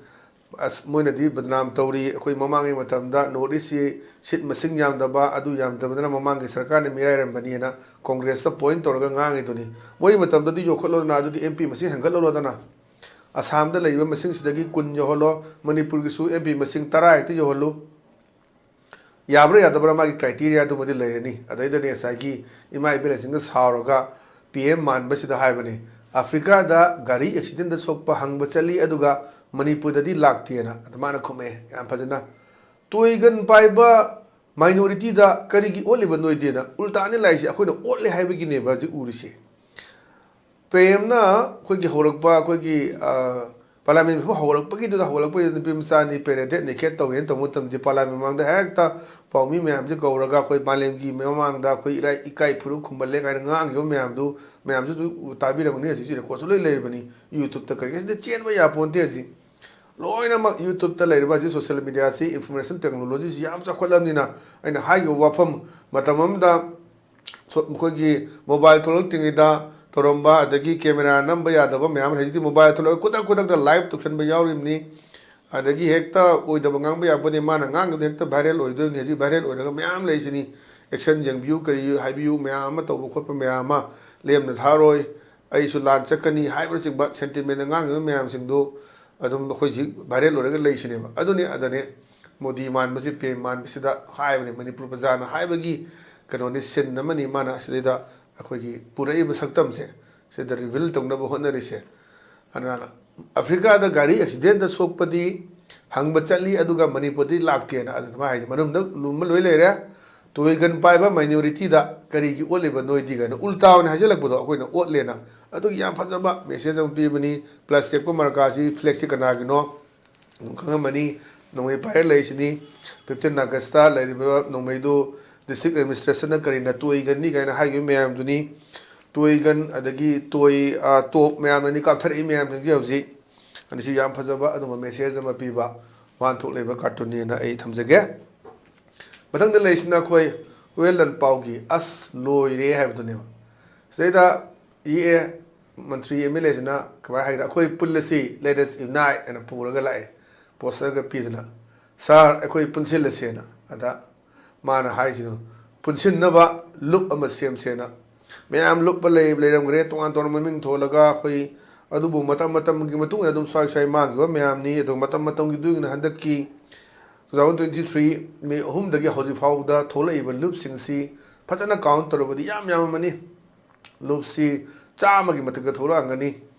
ꯑꯁ, ꯃꯣꯏꯅꯗꯤ ꯕꯗꯅꯥꯝ ꯇꯧꯔꯤ꯫ ꯑꯩꯈꯣꯏ ꯃꯃꯥꯡꯒꯤ ꯃꯇꯝꯗ ꯅꯣꯔꯠ ꯏꯁꯁꯤ ꯁꯤꯠ ꯃꯁꯤꯡ ꯌꯥꯝꯗꯕ, ꯑꯗꯨ ꯌꯥꯝꯗꯕꯗꯅ ꯃꯃꯥꯡꯒꯤ ꯁꯔꯀꯥꯔꯅ ꯃꯤꯔꯥꯏꯔꯝꯕꯅꯤꯅ ꯀꯣꯡꯒ꯭ꯔꯦꯁꯇ ꯄꯣꯏꯟ ꯇꯧꯔꯒ ꯉꯥꯡꯉꯤꯗꯨꯅꯤ꯫ ꯃꯣꯏꯒꯤ ꯃꯇꯝꯗꯗꯤ ꯌꯣꯛꯈꯠꯂꯣꯗꯅ, ꯑꯗꯨꯗꯤ ꯑꯦꯝ ꯄꯤ ꯃꯁꯤꯡ ꯍꯦꯟꯒꯠꯍꯜꯂꯣꯗꯅ꯫ ꯑꯁꯥꯝꯗ ꯂꯩꯔꯤꯕ ꯃꯁꯤꯡꯁꯤꯗꯒꯤ ꯀꯨꯟ ꯌꯧꯍꯜꯂꯣ, ꯃꯅꯤꯄꯨꯔꯒꯤꯁꯨ ꯑꯦꯝ ꯄꯤ ꯃꯁꯤꯡ ꯇꯔꯥ ꯍꯦꯛꯇ ꯌꯧꯍꯜꯂꯨ꯫ ꯌꯥꯕ꯭ꯔꯥ ꯌꯥꯗꯕ꯭ꯔꯥ, ꯃꯥꯒꯤ criteria ꯑꯗꯨꯃꯗꯤ ꯂꯩꯔꯅꯤ꯫ ꯑꯗꯩꯗꯅꯦ ꯉꯁꯥꯏꯒꯤ ꯏꯃꯥ ꯏꯕꯦꯜꯁꯤꯡꯒ ꯁꯥꯎꯔꯒ ꯄꯤ ꯑꯦꯝ ꯃꯥꯟꯕꯁꯤꯗ ꯍꯥꯏꯕꯅꯤ, "ꯑꯐ꯭ꯔꯤꯀꯥꯗ ꯒꯥꯔꯤ ꯑꯦꯛꯁꯤꯗꯦꯟꯗ ꯁꯣꯛꯄ ꯍꯪꯕ ꯆꯠꯂꯤ, ꯑꯗꯨꯒ ꯃꯅꯤꯄꯨꯔꯗꯗꯤ ꯂꯥꯛꯇꯦꯅ" ꯑꯗꯨꯃꯥꯏꯅ ꯈꯨꯝꯃꯛꯑꯦ ꯌꯥꯝ ꯐꯖꯅ꯫ ꯇꯣꯏꯒꯟ ꯄꯥꯏꯕ ꯃꯥꯏꯅꯣꯔꯤꯇꯤꯗ ꯀꯔꯤꯒꯤ ꯑꯣꯠꯂꯤꯕ ꯅꯣꯏꯗꯦꯅ? ꯎꯜꯇꯥꯅꯤ ꯂꯥꯛꯏꯁꯦ, ꯑꯩꯈꯣꯏꯅ ꯑꯣꯠꯂꯦ ꯍꯥꯏꯕꯒꯤꯅꯦꯕ ꯍꯧꯖꯤꯛ ꯎꯔꯤꯁꯦ꯫ ꯄ꯭ꯔꯦꯝꯅ ꯑꯩꯈꯣꯏꯒꯤ ꯍꯧꯔꯛꯄ, ꯑꯩꯈꯣꯏꯒꯤ, ꯑ, ꯄꯥꯔꯂꯤꯌꯥꯃꯦꯟ ꯃꯤꯐꯝ ꯍꯧꯔꯛꯄꯒꯤꯗꯨꯗ, ꯍꯧꯒꯠꯂꯛꯄꯒꯤꯗꯨꯗ ꯅꯨꯄꯤ ꯃꯆꯥꯅꯤ ꯄꯦꯔꯦꯗꯦꯠ ꯅꯦꯀꯦꯠ ꯇꯧꯋꯦꯅ ꯇꯧꯕ ꯃꯇꯝꯗꯗꯤ ꯄꯥꯔꯂꯤꯌꯥꯃꯦꯟ ꯃꯃꯥꯡꯗ ꯍꯦꯛꯇ ꯄꯥꯎꯃꯤ ꯃꯌꯥꯝꯁꯦ ꯀꯧꯔꯒ ꯑꯩꯈꯣꯏ ꯃꯥꯂꯦꯝꯒꯤ ꯃꯃꯥꯡꯗ ꯑꯩꯈꯣꯏ ꯏꯔꯥꯏ, ꯏꯀꯥꯏ ꯐꯨꯔꯨꯞ ꯈꯨꯝꯕꯜꯂꯦ ꯀꯥꯏꯅ ꯉꯥꯡꯈꯤꯕ ꯃꯌꯥꯝꯗꯨ, ꯃꯌꯥꯝꯁꯨ ꯑꯗꯨ ꯇꯥꯕꯤꯔꯝꯒꯅꯤ꯫ ꯍꯧꯖꯤꯛꯁꯨ ꯔꯦꯀꯣꯔꯠꯁꯨ ꯂꯣꯏ ꯂꯩꯔꯤꯕꯅꯤ, ꯌꯨꯇ꯭ꯌꯨꯕꯇ ꯀꯔꯤ ꯀꯔꯤꯁꯤꯗ ꯆꯦꯟꯕ ꯌꯥꯄꯣꯟꯇꯦ꯫ ꯍꯧꯖꯤꯛ ꯂꯣꯏꯅꯃꯛ ꯌꯨꯇ꯭ꯌꯨꯕꯇ ꯂꯩꯔꯤꯕ ꯍꯧꯖꯤꯛ ꯁꯣꯁꯤꯌꯦꯜ ꯃꯦꯗꯤꯌꯥꯁꯤ, ꯏꯟꯐꯣꯔꯃꯦꯁꯟ ꯇꯦꯛꯅꯣꯂꯣꯖꯤꯁꯤ ꯌꯥꯝ ꯆꯥꯎꯈꯠꯂꯕꯅꯤꯅ, ꯑꯩꯅ ꯍꯥꯏꯈꯤꯕ ꯋꯥꯐꯝ, ꯃꯇꯝ ꯑꯃꯗ ꯁꯣ-, ꯑꯩꯈꯣꯏꯒꯤ ꯃꯣꯕꯥꯏꯜ ꯊꯣꯛꯂꯛꯇ꯭ꯔꯤꯉꯩꯗ ꯇꯧꯔꯝꯕ, ꯑꯗꯒꯤ ꯀꯦꯃꯦꯔꯥ ꯅꯝꯕ ꯌꯥꯗꯕ ꯃꯌꯥꯝ ꯑꯃ ꯍꯧꯖꯤꯛꯇꯤ ꯃꯣꯕꯥꯏꯜ ꯊꯣꯛꯂꯛꯑꯒ ꯈꯨꯗꯛ ꯈꯨꯗꯛꯇ ꯂꯥꯏꯚ ꯇꯧꯁꯟꯕ ꯌꯥꯎꯔꯤꯕꯅꯤ꯫ ꯑꯗꯒꯤ ꯍꯦꯛꯇ ꯑꯣꯏꯗꯕ ꯉꯥꯡꯕ ꯌꯥꯄꯣꯠꯇꯦ, ꯃꯥꯅ ꯉꯥꯡꯕꯗꯣ ꯍꯦꯛꯇ ꯚꯥꯏꯔꯦꯜ ꯑꯣꯏꯗꯣꯏꯅꯤ꯫ ꯍꯧꯖꯤꯛ ꯚꯥꯏꯔꯦꯜ ꯑꯣꯏꯔꯒ ꯃꯌꯥꯝ ꯂꯩꯁꯤꯅꯤ, ꯑꯦꯛꯁꯟ ꯌꯦꯡꯕꯤꯌꯨ, ꯀꯔꯤ ꯍꯥꯏꯕꯤꯌꯨ, ꯃꯌꯥꯝ ꯑꯃ ꯇꯧꯕ ꯈꯣꯠꯄ ꯃꯌꯥꯝ ꯑꯃ, ꯂꯦꯝꯅ ꯊꯥꯔꯣꯏ, ꯑꯩꯁꯨ ꯂꯥꯟ ꯆꯠꯀꯅꯤ ꯍꯥꯏꯕꯅꯆꯤꯡꯕ ꯁꯦꯟꯇꯤꯃꯦꯟꯗ ꯉꯥꯡꯉꯤꯕ ꯃꯌꯥꯝꯁꯤꯡꯗꯨ ꯑꯗꯨꯝ ꯑꯩꯈꯣꯏ ꯍꯧꯖꯤꯛ ꯚꯥꯏꯔꯦꯜ ꯑꯣꯏꯔꯒ ꯂꯩꯁꯤꯅꯦꯕ꯫ ꯑꯗꯨꯅꯤ, ꯑꯗꯨꯅꯤ ꯃꯣꯗꯤ ꯃꯥꯟꯕꯁꯤ, ꯄꯤ ꯑꯦꯝ ꯃꯥꯟꯕꯁꯤꯗ ꯍꯥꯏꯕꯅꯤ, ꯃꯅꯤꯄꯨꯔ ꯄ꯭ꯔꯖꯥꯅ ꯍꯥꯏꯕꯒꯤ ꯀꯩꯅꯣꯅꯤ, ꯁꯤꯟ ꯑꯃꯅꯤ ꯃꯥꯅ ꯑꯁꯤꯗꯩꯗ ꯑꯩꯈꯣꯏꯒꯤ ꯄꯨꯔꯛꯏꯕ ꯁꯛꯇꯝꯁꯦ, ꯁꯤꯗ ꯔꯤꯚꯤꯜ ꯇꯧꯅꯕ ꯍꯣꯠꯅꯔꯤꯁꯦ꯫ ꯑꯗꯨꯅ ꯑꯐ꯭ꯔꯤꯀꯥꯗ ꯒꯥꯔꯤ ꯑꯦꯛꯁꯤꯗꯦꯟꯗ ꯁꯣꯛꯄꯗꯤ ꯍꯪꯕ ꯆꯠꯂꯤ, ꯑꯗꯨꯒ ꯃꯅꯤꯄꯨꯔꯗꯤ ꯂꯥꯛꯇꯦꯅ ꯑꯗꯨꯃꯥꯏꯅ ꯍꯥꯏꯁꯦ꯫ ꯃꯅꯨꯡꯗ ꯂꯨꯝꯕ ꯂꯣꯏ ꯂꯩꯔꯦ꯫ ꯇꯣꯏꯒꯟ ꯄꯥꯏꯕ ꯃꯥꯏꯅꯣꯔꯤꯇꯤꯗ ꯀꯔꯤꯒꯤ ꯑꯣꯠꯂꯤꯕ ꯅꯣꯏꯗꯤ ꯀꯥꯏꯅ ꯎꯜꯇꯥ ꯑꯣꯏꯅ ꯍꯥꯏꯖꯤꯜꯂꯛꯄꯗꯣ ꯑꯩꯈꯣꯏꯅ ꯑꯣꯠꯂꯦꯅ꯫ ꯑꯗꯨꯒꯤ ꯌꯥꯝ ꯐꯖꯕ ꯃꯦꯁꯦꯖ ꯑꯃ ꯄꯤꯕꯅꯤ꯫ ꯄ꯭ꯂꯁ ꯌꯦꯛꯄ ꯃꯔꯀꯥꯁꯤ, ꯐ꯭ꯂꯦꯛꯁꯤ ꯀꯅꯥꯒꯤꯅꯣ ꯑꯗꯨꯝ ꯈꯪꯉꯝꯃꯅꯤ꯫ ꯅꯣꯡꯃꯩ ꯄꯥꯏꯔ ꯂꯩꯔꯤꯁꯤꯅꯤ꯫ ꯐꯤꯐꯇꯤꯟ ꯑꯥꯒꯁꯇ ꯂꯩꯔꯤꯕ ꯅꯣꯡꯃꯩꯗꯨ ꯗꯤꯁꯇ꯭ꯔꯤꯛ ꯑꯦꯗꯃꯤꯅꯤꯁꯇ꯭ꯔꯦꯁꯟꯅ ꯀꯔꯤꯅ ꯇꯣꯏꯒꯟꯅꯤ ꯀꯥꯏꯅ ꯍꯥꯏꯈꯤꯕ ꯃꯌꯥꯝꯗꯨꯅꯤ꯫ ꯇꯣꯏꯒꯟ ꯑꯗꯒꯤ ꯇꯣꯏ, ꯑ, ꯇꯣꯞ ꯃꯌꯥꯝꯅꯅꯤ ꯀꯥꯞꯊꯔꯛꯏ ꯃꯌꯥꯝꯁꯤꯡꯁꯦ ꯍꯧꯖꯤꯛ꯫ ꯑꯗ ꯁꯤ ꯌꯥꯝ ꯐꯖꯕ ꯑꯗꯨꯒꯨꯝꯕ ꯃꯦꯁꯦꯖ ꯑꯃ ꯄꯤꯕ ꯋꯥꯍꯟꯊꯣꯛ ꯂꯩꯕ ꯀꯥꯔꯇꯨꯟꯅꯦꯅ ꯑꯩ ꯊꯝꯖꯒꯦ꯫ ꯃꯊꯪꯗ ꯂꯩꯔꯤꯁꯤꯅ ꯑꯩꯈꯣꯏ ꯍꯨꯋꯦꯟ ꯂꯟꯄꯥꯎꯒꯤ "ꯑꯁ ꯂꯣꯏꯔꯦ" ꯍꯥꯏꯕꯗꯨꯅꯦꯕ꯫ ꯁꯤꯗꯩꯗ ꯌꯦꯛꯑꯦ, ꯃꯟꯇ꯭ꯔꯤ ꯑꯦꯝ ꯑꯦꯜ ꯑꯦꯁꯤꯅ ꯀꯃꯥꯏꯅ ꯍꯥꯏꯒꯦꯗ, "ꯑꯩꯈꯣꯏ ꯄꯨꯜꯂꯁꯤ, let us unite" ꯍꯥꯏꯅ ꯄꯨꯔꯒ ꯂꯥꯛꯑꯦ, ꯄꯣꯁꯇꯔꯒ ꯄꯤꯗꯅ, "ꯁꯥꯔ, ꯑꯩꯈꯣꯏ ꯄꯨꯟꯁꯤꯜꯂꯁꯦꯅ"꯫ ꯑꯗ ꯃꯥꯅ ꯍꯥꯏꯁꯤꯅ, "ꯄꯨꯟꯁꯤꯟꯅꯕ ꯂꯨꯞ ꯑꯃ ꯁꯦꯝꯁꯦꯅ"꯫ ꯃꯌꯥꯝ ꯂꯨꯞꯄ ꯂꯩ-, ꯂꯩꯔꯝꯈ꯭ꯔꯦ, ꯇꯣꯉꯥꯟ ꯇꯣꯉꯥꯟꯕ ꯃꯃꯤꯡ ꯊꯣꯜꯂꯒ ꯑꯩꯈꯣꯏ, ꯑꯗꯨꯕꯨ ꯃꯇꯝ ꯃꯇꯝꯒꯤ ꯃꯇꯨꯡ ꯏꯟꯅ ꯑꯗꯨꯝ ꯁ꯭ꯋꯥꯏ ꯁ꯭ꯋꯥꯏ ꯃꯥꯡꯈꯤꯕ ꯃꯌꯥꯝꯅꯤ꯫ ꯑꯗꯨꯒ ꯃꯇꯝ ꯃꯇꯝꯒꯤ ꯃꯇꯨꯡ ꯏꯟꯅ ꯍꯟꯗꯛꯀꯤ two thousand twenty three May ꯑꯍꯨꯝꯗꯒꯤ ꯍꯧꯖꯤꯛ ꯐꯥꯎꯕꯗ ꯊꯣꯛꯂꯛꯏꯕ ꯂꯨꯞꯁꯤꯡꯁꯤ ꯐꯖꯅ ꯀꯥꯎꯟ ꯇꯧꯔꯕꯗꯤ ꯌꯥꯝ ꯌꯥꯝꯃꯝꯃꯅꯤ꯫ ꯂꯨꯞꯁꯤ ꯆꯥꯝꯃꯒꯤ ꯃꯊꯛꯇ ꯊꯣꯛꯂꯛꯑꯝꯒꯅꯤ꯫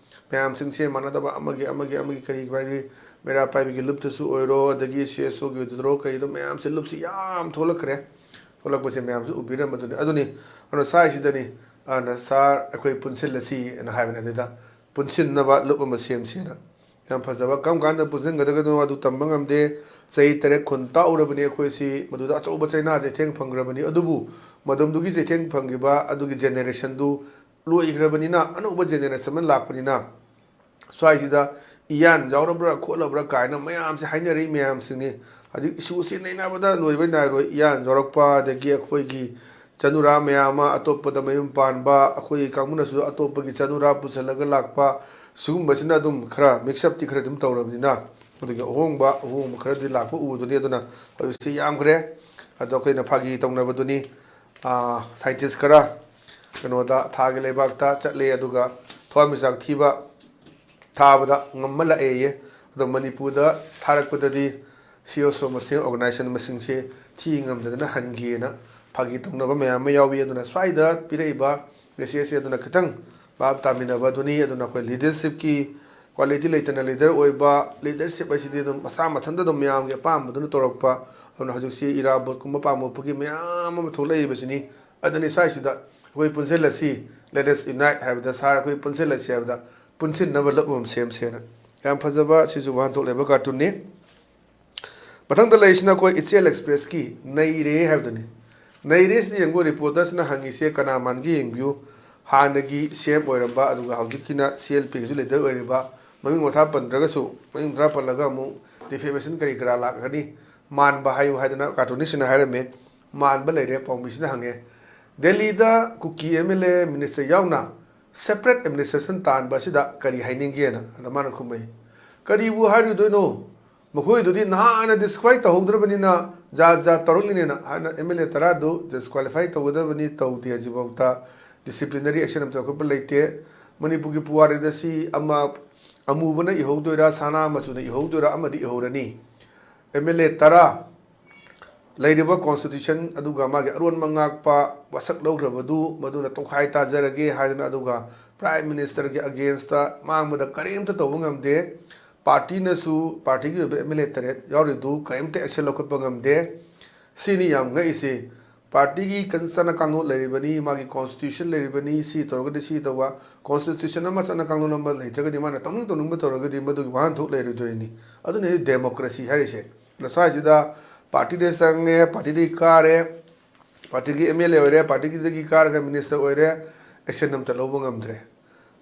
ꯃꯌꯥꯝꯁꯤꯡꯁꯦ ꯃꯥꯟꯅꯗꯕ ꯑꯃꯒꯤ ꯑꯃꯒꯤ ꯑꯃꯒꯤ ꯀꯔꯤ ꯍꯥꯏꯗꯤ ꯃꯩꯔꯥ ꯄꯥꯏꯕꯤꯒꯤ ꯂꯨꯞꯇꯁꯨ ꯑꯣꯏꯔꯣ, ꯑꯗꯒꯤ ꯁꯤ ꯑꯦꯁ ꯑꯣꯒꯤ ꯑꯣꯏꯗꯣꯏꯔꯣ ꯀꯩꯗꯣ ꯃꯌꯥꯝꯁꯦ ꯂꯨꯞꯁꯤ ꯌꯥꯝ ꯊꯣꯛꯂꯛꯈ꯭ꯔꯦ꯫ ꯊꯣꯛꯂꯛꯄꯁꯦ ꯃꯌꯥꯝꯁꯨ ꯎꯕꯤꯔꯝꯕꯗꯨꯅꯤ꯫ ꯑꯗꯨꯅꯤ ꯑꯗꯨꯅ ꯁ꯭ꯋꯥꯏꯁꯤꯗꯅꯤ ꯑꯗꯨꯅ ꯁꯥꯔ ꯑꯩꯈꯣꯏ ꯄꯨꯟꯁꯤꯜꯂꯁꯤ ꯑꯅ ꯍꯥꯏꯕꯅꯤ꯫ ꯑꯗꯨꯗ ꯄꯨꯟꯁꯤꯟꯅꯕ ꯂꯨꯞ ꯑꯃ ꯁꯦꯝꯁꯦꯅ꯫ ꯌꯥꯝ ꯐꯖꯕ꯫ ꯀꯔꯝ ꯀꯥꯟꯗ ꯄꯨꯟꯁꯤꯟꯒꯗꯒꯅꯣ ꯑꯗꯨ ꯇꯝꯕ ꯉꯝꯗꯦ꯫ ꯆꯍꯤ ꯇꯔꯦꯠ ꯀꯨꯟ ꯇꯥꯛꯎꯔꯕꯅꯤ ꯑꯩꯈꯣꯏꯁꯤ꯫ ꯃꯗꯨꯗ ꯑꯆꯧꯕ ꯆꯩꯅꯥ ꯆꯩꯊꯦꯡ ꯐꯪꯈ꯭ꯔꯕꯅꯤ꯫ ꯑꯗꯨꯕꯨ ꯃꯗꯣꯝꯗꯨꯒꯤ ꯆꯩꯊꯦꯡ ꯐꯪꯈꯤꯕ ꯑꯗꯨꯒꯤ ꯖꯦꯅꯦꯔꯦꯁꯟꯗꯨ ꯂꯣꯏꯈ꯭ꯔꯕꯅꯤꯅ ꯑꯅꯧꯕ ꯖꯦꯅꯦꯔꯦꯁꯟ ꯑꯃ ꯂꯥꯛꯄꯅꯤꯅ ꯁ꯭ꯋꯥꯏꯁꯤꯗ ꯏꯌꯥꯟ ꯌꯥꯎꯔꯕ꯭ꯔꯥ ꯈꯣꯠꯂꯕ꯭ꯔꯥ ꯀꯥꯏꯅ ꯃꯌꯥꯝꯁꯦ ꯍꯥꯏꯅꯔꯤ ꯃꯌꯥꯝꯁꯤꯡꯅꯤ꯫ ꯍꯧꯖꯤꯛ ꯏꯁꯨꯁꯤ ꯅꯩꯅꯕꯗ ꯂꯣꯏꯕ ꯅꯥꯏꯔꯣꯏ꯫ ꯏꯌꯥꯟ ꯌꯥꯎꯔꯛꯄ, ꯑꯗꯒꯤ ꯑꯩꯈꯣꯏꯒꯤ ꯆꯅꯨꯔꯥ ꯃꯌꯥꯝ ꯑꯃ, ꯑꯇꯣꯞꯄꯗ ꯃꯌꯨꯝ ꯄꯥꯟꯕ, ꯑꯩꯈꯣꯏꯒꯤ ꯀꯥꯡꯕꯨꯅꯁꯨ ꯑꯇꯣꯞꯄꯒꯤ ꯆꯅꯨꯔꯥ ꯄꯨꯁꯜꯂꯒ ꯂꯥꯛꯄ, ꯁꯤꯒꯨꯝꯕꯁꯤꯅ ꯑꯗꯨꯝ ꯈꯔ ꯃꯤꯛꯁꯑꯞꯇꯤ ꯈꯔ ꯑꯗꯨꯝ ꯇꯧꯔꯕꯅꯤꯅ, ꯑꯗꯨꯒꯤ ꯑꯍꯣꯡꯕ ꯑꯍꯣꯡꯕ ꯈꯔꯗꯤ ꯂꯥꯛꯄ ꯎꯕꯗꯨꯅꯤ꯫ ꯑꯗꯨꯅ ꯍꯧꯖꯤꯛꯁꯤ ꯌꯥꯝꯈ꯭ꯔꯦ꯫ ꯑꯗꯣ ꯑꯩꯈꯣꯏꯅ ꯐꯥꯒꯤ ꯇꯧꯅꯕꯗꯨꯅꯤ꯫ ꯁꯥꯏꯟꯇꯤꯁ ꯈꯔ ꯀꯩꯅꯣꯗ ꯊꯥꯒꯤ ꯂꯩꯕꯥꯛꯇ ꯆꯠꯂꯦ, ꯑꯗꯨꯒ ꯊꯋꯥꯟꯃꯤꯆꯥꯛ ꯊꯤꯕ ꯊꯥꯕꯗ ꯉꯝꯃ ꯂꯥꯛꯑꯦꯌꯦ꯫ ꯑꯗꯣ ꯃꯅꯤꯄꯨꯔꯗ ꯊꯥꯔꯛꯄꯗꯗꯤ ꯁꯤ ꯑꯣ ꯁꯣ ꯃꯁꯤꯡ, ꯑꯣꯔꯒꯅꯥꯏꯖꯦꯁꯟ ꯃꯁꯤꯡꯁꯦ ꯊꯤ ꯉꯝꯗꯗꯅ ꯍꯟꯈꯤꯑꯅ ꯐꯥꯒꯤ ꯇꯧꯅꯕ ꯃꯌꯥꯝ ꯑꯃ ꯌꯥꯎꯏ꯫ ꯑꯗꯨꯅ ꯁ꯭ꯋꯥꯏꯗ ꯄꯤꯔꯛꯏꯕ ꯃꯦꯁꯦꯖꯁꯦ ꯑꯗꯨꯅ ꯈꯤꯇꯪ ꯚꯥꯞ ꯇꯥꯃꯤꯟꯅꯕ ꯑꯗꯨꯅꯤ꯫ ꯑꯗꯨꯅ ꯑꯩꯈꯣꯏ ꯂꯤꯗꯔꯁꯤꯞꯀꯤ ꯀ꯭ꯋꯥꯂꯤꯇꯤ ꯂꯩꯇꯅ ꯂꯤꯗꯔ ꯑꯣꯏꯕ, ꯂꯤꯗꯔꯁꯤꯞ ꯍꯥꯏꯁꯤꯗꯤ ꯑꯗꯨꯝ ꯃꯁꯥ ꯃꯊꯟꯇ ꯑꯗꯨꯝ ꯃꯌꯥꯝꯒꯤ ꯑꯄꯥꯝꯕꯗꯨꯅ ꯇꯧꯔꯛꯄ꯫ ꯑꯗꯨꯅ ꯍꯧꯖꯤꯛꯁꯤ ꯏꯔꯥꯕꯣꯠꯀꯨꯝꯕ ꯄꯥꯝꯕꯣꯞꯄꯒꯤ ꯃꯌꯥꯝ ꯑꯃ ꯊꯣꯛꯂꯛꯏꯕꯁꯤꯅꯤ꯫ ꯑꯗꯨꯅꯤ ꯁ꯭ꯋꯥꯏꯁꯤꯗ ꯑꯩꯈꯣꯏ ꯄꯨꯟꯁꯤꯜꯂꯁꯤ, let us unite ꯍꯥꯏꯕꯗ, ꯁꯥꯔ ꯑꯩꯈꯣꯏ ꯄꯨꯟꯁꯤꯜꯂꯁꯤ ꯍꯥꯏꯕꯗ ꯄꯨꯟꯁꯤꯟꯅꯕ ꯂꯨꯞ ꯑꯃ ꯁꯦꯝꯁꯦꯅ꯫ ꯌꯥꯝ ꯐꯖꯕ ꯁꯤꯁꯨ ꯋꯥꯍꯟꯊꯣꯛ ꯂꯩꯕ ꯀꯥꯔꯇꯨꯟꯅꯤ꯫ ꯃꯊꯪꯗ ꯂꯩꯔꯤꯁꯤꯅ ꯑꯩꯈꯣꯏ ꯏꯆꯦꯜ ꯑꯦꯛꯁꯄ꯭ꯔꯦꯁꯀꯤ ꯅꯩꯔꯦ ꯍꯥꯏꯕꯗꯨꯅꯤ꯫ ꯅꯩꯔꯦꯁꯤꯗ ꯌꯦꯡꯉꯨ, ꯔꯤꯄꯣꯔꯇꯔꯁꯤꯅ ꯍꯪꯉꯤꯁꯦ ꯀꯅꯥ ꯃꯥꯟꯒꯦ ꯌꯦꯡꯕꯤꯌꯨ꯫ ꯍꯥꯟꯅꯒꯤ ꯁꯤ ꯑꯦꯝ ꯑꯣꯏꯔꯝꯕ, ꯑꯗꯨꯒ ꯍꯧꯖꯤꯛꯀꯤꯅ ꯁꯤ ꯑꯦꯜ ꯄꯤꯒꯤꯁꯨ ꯂꯤꯗꯔ ꯑꯣꯏꯔꯤꯕ, ꯃꯃꯤꯡ ꯃꯊꯥ ꯄꯟꯗ꯭ꯔꯒꯁꯨ, ꯃꯃꯤꯡ ꯃꯊꯥ ꯄꯜꯂꯒ ꯑꯃꯨꯛ ꯗꯤꯐꯦꯃꯦꯁꯟ ꯀꯔꯤ ꯀꯔꯥ ꯂꯥꯛꯀꯅꯤ꯫ ꯃꯥꯟꯕ ꯍꯥꯏꯌꯨ ꯍꯥꯏꯗꯅ ꯀꯥꯔꯇꯨꯅꯤꯁꯁꯤꯅ ꯍꯥꯏꯔꯝꯃꯤ꯫ ꯃꯥꯟꯕ ꯂꯩꯔꯦ, ꯄꯥꯎꯃꯤꯁꯤꯅ ꯍꯪꯉꯦ꯫ ꯗꯦꯜꯂꯤꯗ ꯀꯨꯀꯤ ꯑꯦꯝ ꯑꯦꯜ ꯑꯦ, ꯃꯤꯅꯤꯁꯇꯔ ꯌꯥꯎꯅ ꯁꯦꯄꯔꯦꯠ ꯑꯦꯗꯃꯤꯅꯤꯁꯇ꯭ꯔꯦꯁꯟ ꯇꯥꯟꯕ ꯑꯁꯤꯗ ꯀꯔꯤ ꯍꯥꯏꯅꯤꯡꯒꯦꯅ? ꯑꯗ ꯃꯥꯅ ꯈꯨꯝꯃꯛꯏ, "ꯀꯔꯤꯕꯨ ꯍꯥꯏꯔꯨꯗꯣꯏꯅꯣ? ꯃꯈꯣꯏꯗꯨꯗꯤ ꯅꯍꯥꯟꯅ ꯗꯤꯁꯀ꯭ꯋꯥꯂꯤꯐꯥꯏ ꯇꯧꯍꯧꯗ꯭ꯔꯕꯅꯤꯅ ꯖꯥꯠ ꯖꯥꯠ ꯇꯧꯔꯛꯂꯤꯅꯦꯅ" ꯍꯥꯏꯅ ꯑꯦꯝ ꯑꯦꯜ ꯑꯦ ꯇꯔꯥꯗꯨ ꯗꯤꯁꯀ꯭ꯋꯥꯂꯤꯐꯥꯏ ꯇꯧꯒꯗꯕꯅꯤ, ꯇꯧꯗꯦ ꯍꯧꯖꯤꯛꯐꯥꯎꯗ꯫ ꯗꯤꯁꯤꯄ꯭ꯂꯤꯅꯔꯤ ꯑꯦꯛꯁꯟ ꯑꯃ ꯂꯧꯈꯠꯄ ꯂꯩꯇꯦ꯫ ꯃꯅꯤꯄꯨꯔꯒꯤ ꯄꯨꯋꯥꯔꯤꯗ ꯁꯤ ꯑꯃ ꯑꯃꯨꯕꯅ ꯏꯍꯧꯗꯣꯏꯔꯥ, ꯁꯅꯥ ꯃꯆꯨꯅ ꯏꯍꯧꯗꯣꯏꯔꯥ, ꯑꯃꯗꯤ ꯏꯍꯧꯔꯅꯤ꯫ ꯑꯦꯝ ꯑꯦꯜ ꯑꯦ ꯇꯔꯥ ꯂꯩꯔꯤꯕ ꯀꯣꯟꯁꯇꯤꯇ꯭ꯌꯨꯁꯟ ꯑꯗꯨꯒ ꯃꯥꯒꯤ ꯑꯔꯣꯟꯕ ꯉꯥꯛꯄ ꯋꯥꯁꯛ ꯂꯧꯈ꯭ꯔꯕꯗꯨ ꯃꯗꯨꯅ ꯇꯣꯈꯥꯏ ꯇꯥꯖꯔꯒꯦ ꯍꯥꯏꯗꯅ, ꯑꯗꯨꯒ ꯄ꯭ꯔꯥꯏꯝ ꯃꯤꯅꯤꯁꯇꯔꯒꯤ ꯑꯒꯦꯟꯁꯇ ꯃꯥꯡꯕꯗ ꯀꯔꯤꯝꯇ ꯇꯧꯕ ꯉꯝꯗꯦ꯫ ꯄꯥꯔꯇꯤꯅꯁꯨ, ꯄꯥꯔꯇꯤꯒꯤ ꯑꯣꯏꯕ ꯑꯦꯝ ꯑꯦꯜ ꯑꯦ ꯇꯔꯦꯠ ꯌꯥꯎꯔꯤꯗꯨ ꯀꯔꯤꯝꯇ ꯑꯦꯛꯁꯟ ꯂꯧꯈꯠꯄ ꯉꯝꯗꯦ꯫ ꯁꯤꯅꯤ ꯌꯥꯝ ꯉꯛꯏꯁꯤ꯫ ꯄꯥꯔꯇꯤꯒꯤ ꯀꯟ-, ꯆꯠꯅ ꯀꯥꯡꯂꯣꯟ ꯂꯩꯔꯤꯕꯅꯤ, ꯃꯥꯒꯤ ꯀꯣꯟꯁꯇꯤꯇ꯭ꯌꯨꯁꯟ ꯂꯩꯔꯤꯕꯅꯤ, ꯁꯤ ꯇꯧꯔꯒꯗꯤ ꯁꯤ ꯇꯧꯕ, ꯀꯣꯟꯁꯇꯤꯇ꯭ꯌꯨꯁꯟ ꯑꯃ, ꯆꯠꯅ ꯀꯥꯡꯂꯣꯟ ꯑꯃ ꯂꯩꯇ꯭ꯔꯒꯗꯤ ꯃꯥꯅ ꯇꯧꯅꯤꯡ ꯇꯧꯅꯤꯡꯕ ꯇꯧꯔꯒꯗꯤ ꯃꯗꯨꯒꯤ ꯋꯥꯍꯟꯊꯣꯛ ꯂꯩꯔꯣꯏꯗꯣꯏꯅꯤ꯫ ꯑꯗꯨꯅ ꯗꯦꯃꯣꯀ꯭ꯔꯦꯁꯤ ꯍꯥꯏꯔꯤꯁꯦ꯫ ꯑꯗꯨꯅ ꯁ꯭ꯋꯥꯏꯁꯤꯗ ꯄꯥꯔꯇꯤꯗ ꯆꯪꯉꯦ, ꯄꯥꯔꯇꯤꯗꯒꯤ ꯀꯥꯔꯦ, ꯄꯥꯔꯇꯤꯒꯤ ꯑꯦꯝ ꯑꯦꯜ ꯑꯦ ꯑꯣꯏꯔꯦ, ꯄꯥꯔꯇꯤꯗꯒꯤ ꯀꯥꯔꯒ ꯃꯤꯅꯤꯁꯇꯔ ꯑꯣꯏꯔꯦ, ꯑꯦꯛꯁꯟ ꯑꯝꯇ ꯂꯧꯕ ꯉꯝꯗ꯭ꯔꯦ꯫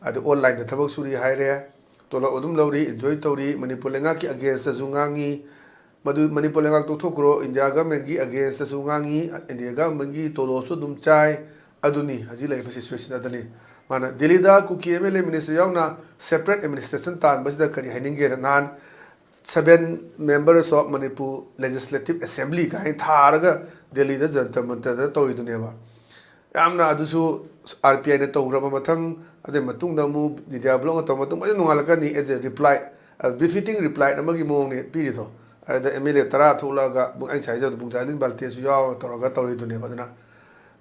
ꯑꯗꯨ ꯑꯣꯟꯂꯥꯏꯟꯗ ꯊꯕꯛ ꯁꯨꯔꯤ ꯍꯥꯏꯔꯦ, ꯇꯣꯂꯣꯞ ꯑꯗꯨꯝ ꯂꯧꯔꯤ, ꯏꯟꯖꯣꯏ ꯇꯧꯔꯤ, ꯃꯅꯤꯄꯨꯔ ꯂꯩꯉꯥꯛꯀꯤ ꯑꯒꯦꯟꯁꯇꯁꯨ ꯉꯥꯡꯉꯤ, ꯃꯗꯨ ꯃꯅꯤꯄꯨꯔ ꯂꯩꯉꯥꯛ ꯇꯣꯛꯊꯣꯛꯈ꯭ꯔꯣ, ꯏꯟꯗꯤꯌꯥ ꯒꯃꯦꯟꯒꯤ ꯑꯒꯦꯟꯁꯇꯁꯨ ꯉꯥꯡꯉꯤ, ꯏꯟꯗꯤꯌꯥ ꯒꯃꯦꯟꯒꯤ ꯇꯣꯂꯣꯞꯁꯨ ꯑꯗꯨꯝ ꯆꯥꯏ꯫ ꯑꯗꯨꯅꯤ ꯍꯧꯖꯤꯛ ꯂꯩꯔꯤꯕ ꯁꯤꯆꯨꯋꯦꯁꯟ ꯑꯗꯨꯅꯤ꯫ ꯃꯥꯅ ꯗꯦꯜꯂꯤꯗ ꯀꯨꯀꯤ ꯑꯦꯝ ꯑꯦꯜ ꯑꯦ ꯃꯤꯅꯤꯁꯇꯔ ꯌꯥꯎꯅ ꯁꯦꯄꯔꯦꯠ ꯑꯦꯗꯃꯤꯅꯤꯁꯇ꯭ꯔꯦꯁꯟ ꯇꯥꯟꯕꯁꯤꯗ ꯀꯔꯤ ꯍꯥꯏꯅꯤꯡꯒꯦꯅ, ꯅꯍꯥꯟ seven members of Manipur Legislative Assembly ꯀꯥꯏꯅ ꯊꯥꯔꯒ ꯗꯦꯜꯂꯤꯗ ꯖꯟꯇꯔ ꯃꯟꯇꯔꯗ ꯇꯧꯔꯤꯗꯨꯅꯦꯕ꯫ ꯌꯥꯝꯅ ꯑꯗꯨꯁꯨ ꯑꯥꯔ ꯄꯤ ꯑꯥꯏꯅ ꯇꯧꯈ꯭ꯔꯕ ꯃꯊꯪ, ꯑꯗꯨꯒꯤ ꯃꯇꯨꯡꯗ ꯑꯃꯨꯛ ꯃꯤꯗꯤꯌꯥ ꯕ꯭ꯂꯣꯛꯅ ꯇꯧꯔ ꯃꯇꯨꯡ ꯂꯣꯏꯅ ꯅꯣꯡꯉꯥꯜꯂꯛꯀꯅꯤ, as a reply, befitting reply ꯑꯃꯒꯤ ꯃꯑꯣꯡꯅꯤ ꯄꯤꯔꯤꯗꯣ꯫ ꯑꯗꯨꯗ ꯑꯦꯝ ꯑꯦꯜ ꯑꯦ ꯇꯔꯥ ꯊꯣꯛꯂꯛꯑꯒ ꯑꯃꯨꯛ ꯑꯩꯅ ꯉꯁꯥꯏ ꯍꯥꯏꯖꯕꯗꯣ ꯕꯨꯡꯖꯥꯂꯤꯟ ꯕꯥꯜꯇꯦꯁꯨ ꯌꯥꯎꯔꯒ ꯇꯧꯔꯒ ꯇꯧꯔꯤꯗꯨꯅꯦꯕ꯫ ꯑꯗꯨꯅ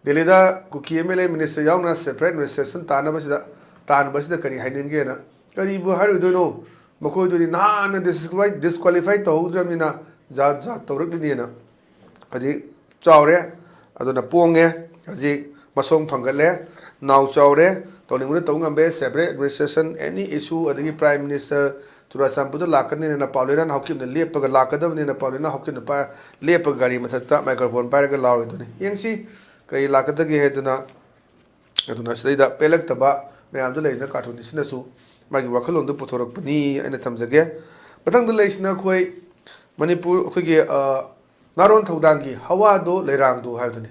ꯗꯦꯜꯂꯤꯗ ꯀꯨꯀꯤ ꯑꯦꯝ ꯑꯦꯜ ꯑꯦ ꯃꯤꯅꯤꯁꯇꯔ ꯌꯥꯎꯅ ꯁꯦꯄꯔꯦꯠ ꯑꯦꯗꯃꯤꯅꯤꯁꯇ꯭ꯔꯦꯁꯟ ꯇꯥꯟꯅꯕꯁꯤꯗ, ꯇꯥꯟꯕꯁꯤꯗ ꯀꯔꯤ ꯍꯥꯏꯅꯤꯡꯒꯦꯅ? ꯀꯔꯤꯕꯨ ꯍꯥꯏꯔꯨꯗꯣꯏꯅꯣ? ꯃꯈꯣꯏꯗꯨꯗꯤ ꯅꯍꯥꯟꯅ ꯗꯤꯁꯀ꯭ꯋꯥꯂꯤꯐꯥꯏ ꯇꯧꯍꯧꯗ꯭ꯔꯕꯅꯤꯅ ꯖꯥꯠ ꯖꯥꯠ ꯇꯧꯔꯛꯂꯤꯅꯦꯅ꯫ ꯍꯧꯖꯤꯛ ꯆꯥꯎꯔꯦ, ꯑꯗꯨꯅ ꯄꯣꯡꯉꯦ꯫ ꯍꯧꯖꯤꯛ ꯃꯁꯣꯡ ꯐꯪꯒꯠꯂꯦ, ꯅꯥꯎ ꯆꯥꯎꯔꯦ, ꯇꯧꯅꯤꯡꯕꯗ ꯇꯧꯕ ꯉꯝꯕ ꯁꯦꯄꯔꯦꯠ ꯑꯦꯗꯃꯤꯅꯤꯁꯇ꯭ꯔꯦꯁꯟ, ꯑꯦꯅꯤ ꯏꯁꯨ, ꯑꯗꯒꯤ ꯄ꯭ꯔꯥꯏꯝ ꯃꯤꯅꯤꯁꯇꯔ ꯆꯨꯔꯥꯆꯥꯟꯄꯨꯔꯗ ꯂꯥꯛꯀꯅꯤꯅ ꯄꯥꯎꯂꯦꯅꯥꯟ ꯍꯥꯎꯀꯤꯞꯅ ꯂꯦꯞꯄꯒ ꯂꯥꯛꯀꯗꯕꯅꯤꯅ ꯄꯥꯎꯂꯦꯅꯥꯟ ꯍꯥꯎꯀꯤꯞꯅ ꯄꯥꯏ-, ꯂꯦꯞꯄꯒ ꯒꯥꯔꯤ ꯃꯊꯛꯇ ꯃꯥꯏꯀ꯭ꯔꯣꯐꯣꯟ ꯄꯥꯏꯔꯒ ꯂꯥꯎꯔꯤꯗꯨꯅꯤ꯫ ꯌꯦꯡꯁꯤ ꯀꯔꯤ ꯂꯥꯛꯀꯗꯒꯦ ꯍꯥꯏꯗꯅ꯫ ꯑꯗꯨꯅ ꯁꯤꯗꯩꯗ ꯄꯦꯜꯂꯛꯇꯕ ꯃꯌꯥꯝꯗꯨ ꯂꯩꯗꯅ ꯀꯥꯔꯇꯨꯟ ꯑꯁꯤꯅꯁꯨ ꯃꯥꯒꯤ ꯋꯥꯈꯜꯂꯣꯟꯗꯨ ꯄꯨꯊꯣꯔꯛꯄꯅꯤ ꯑꯩꯅ ꯊꯝꯖꯒꯦ꯫ ꯃꯊꯪꯗ ꯂꯩꯔꯤꯁꯤꯅ ꯑꯩꯈꯣꯏ ꯃꯅꯤꯄꯨꯔ, ꯑꯩꯈꯣꯏꯒꯤ, ꯑ, ꯅꯥꯔꯣꯟ ꯊꯧꯗꯥꯡꯒꯤ ꯍꯋꯥꯗꯣ ꯂꯩꯔꯥꯡꯗꯣ ꯍꯥꯏꯕꯗꯨꯅꯤ꯫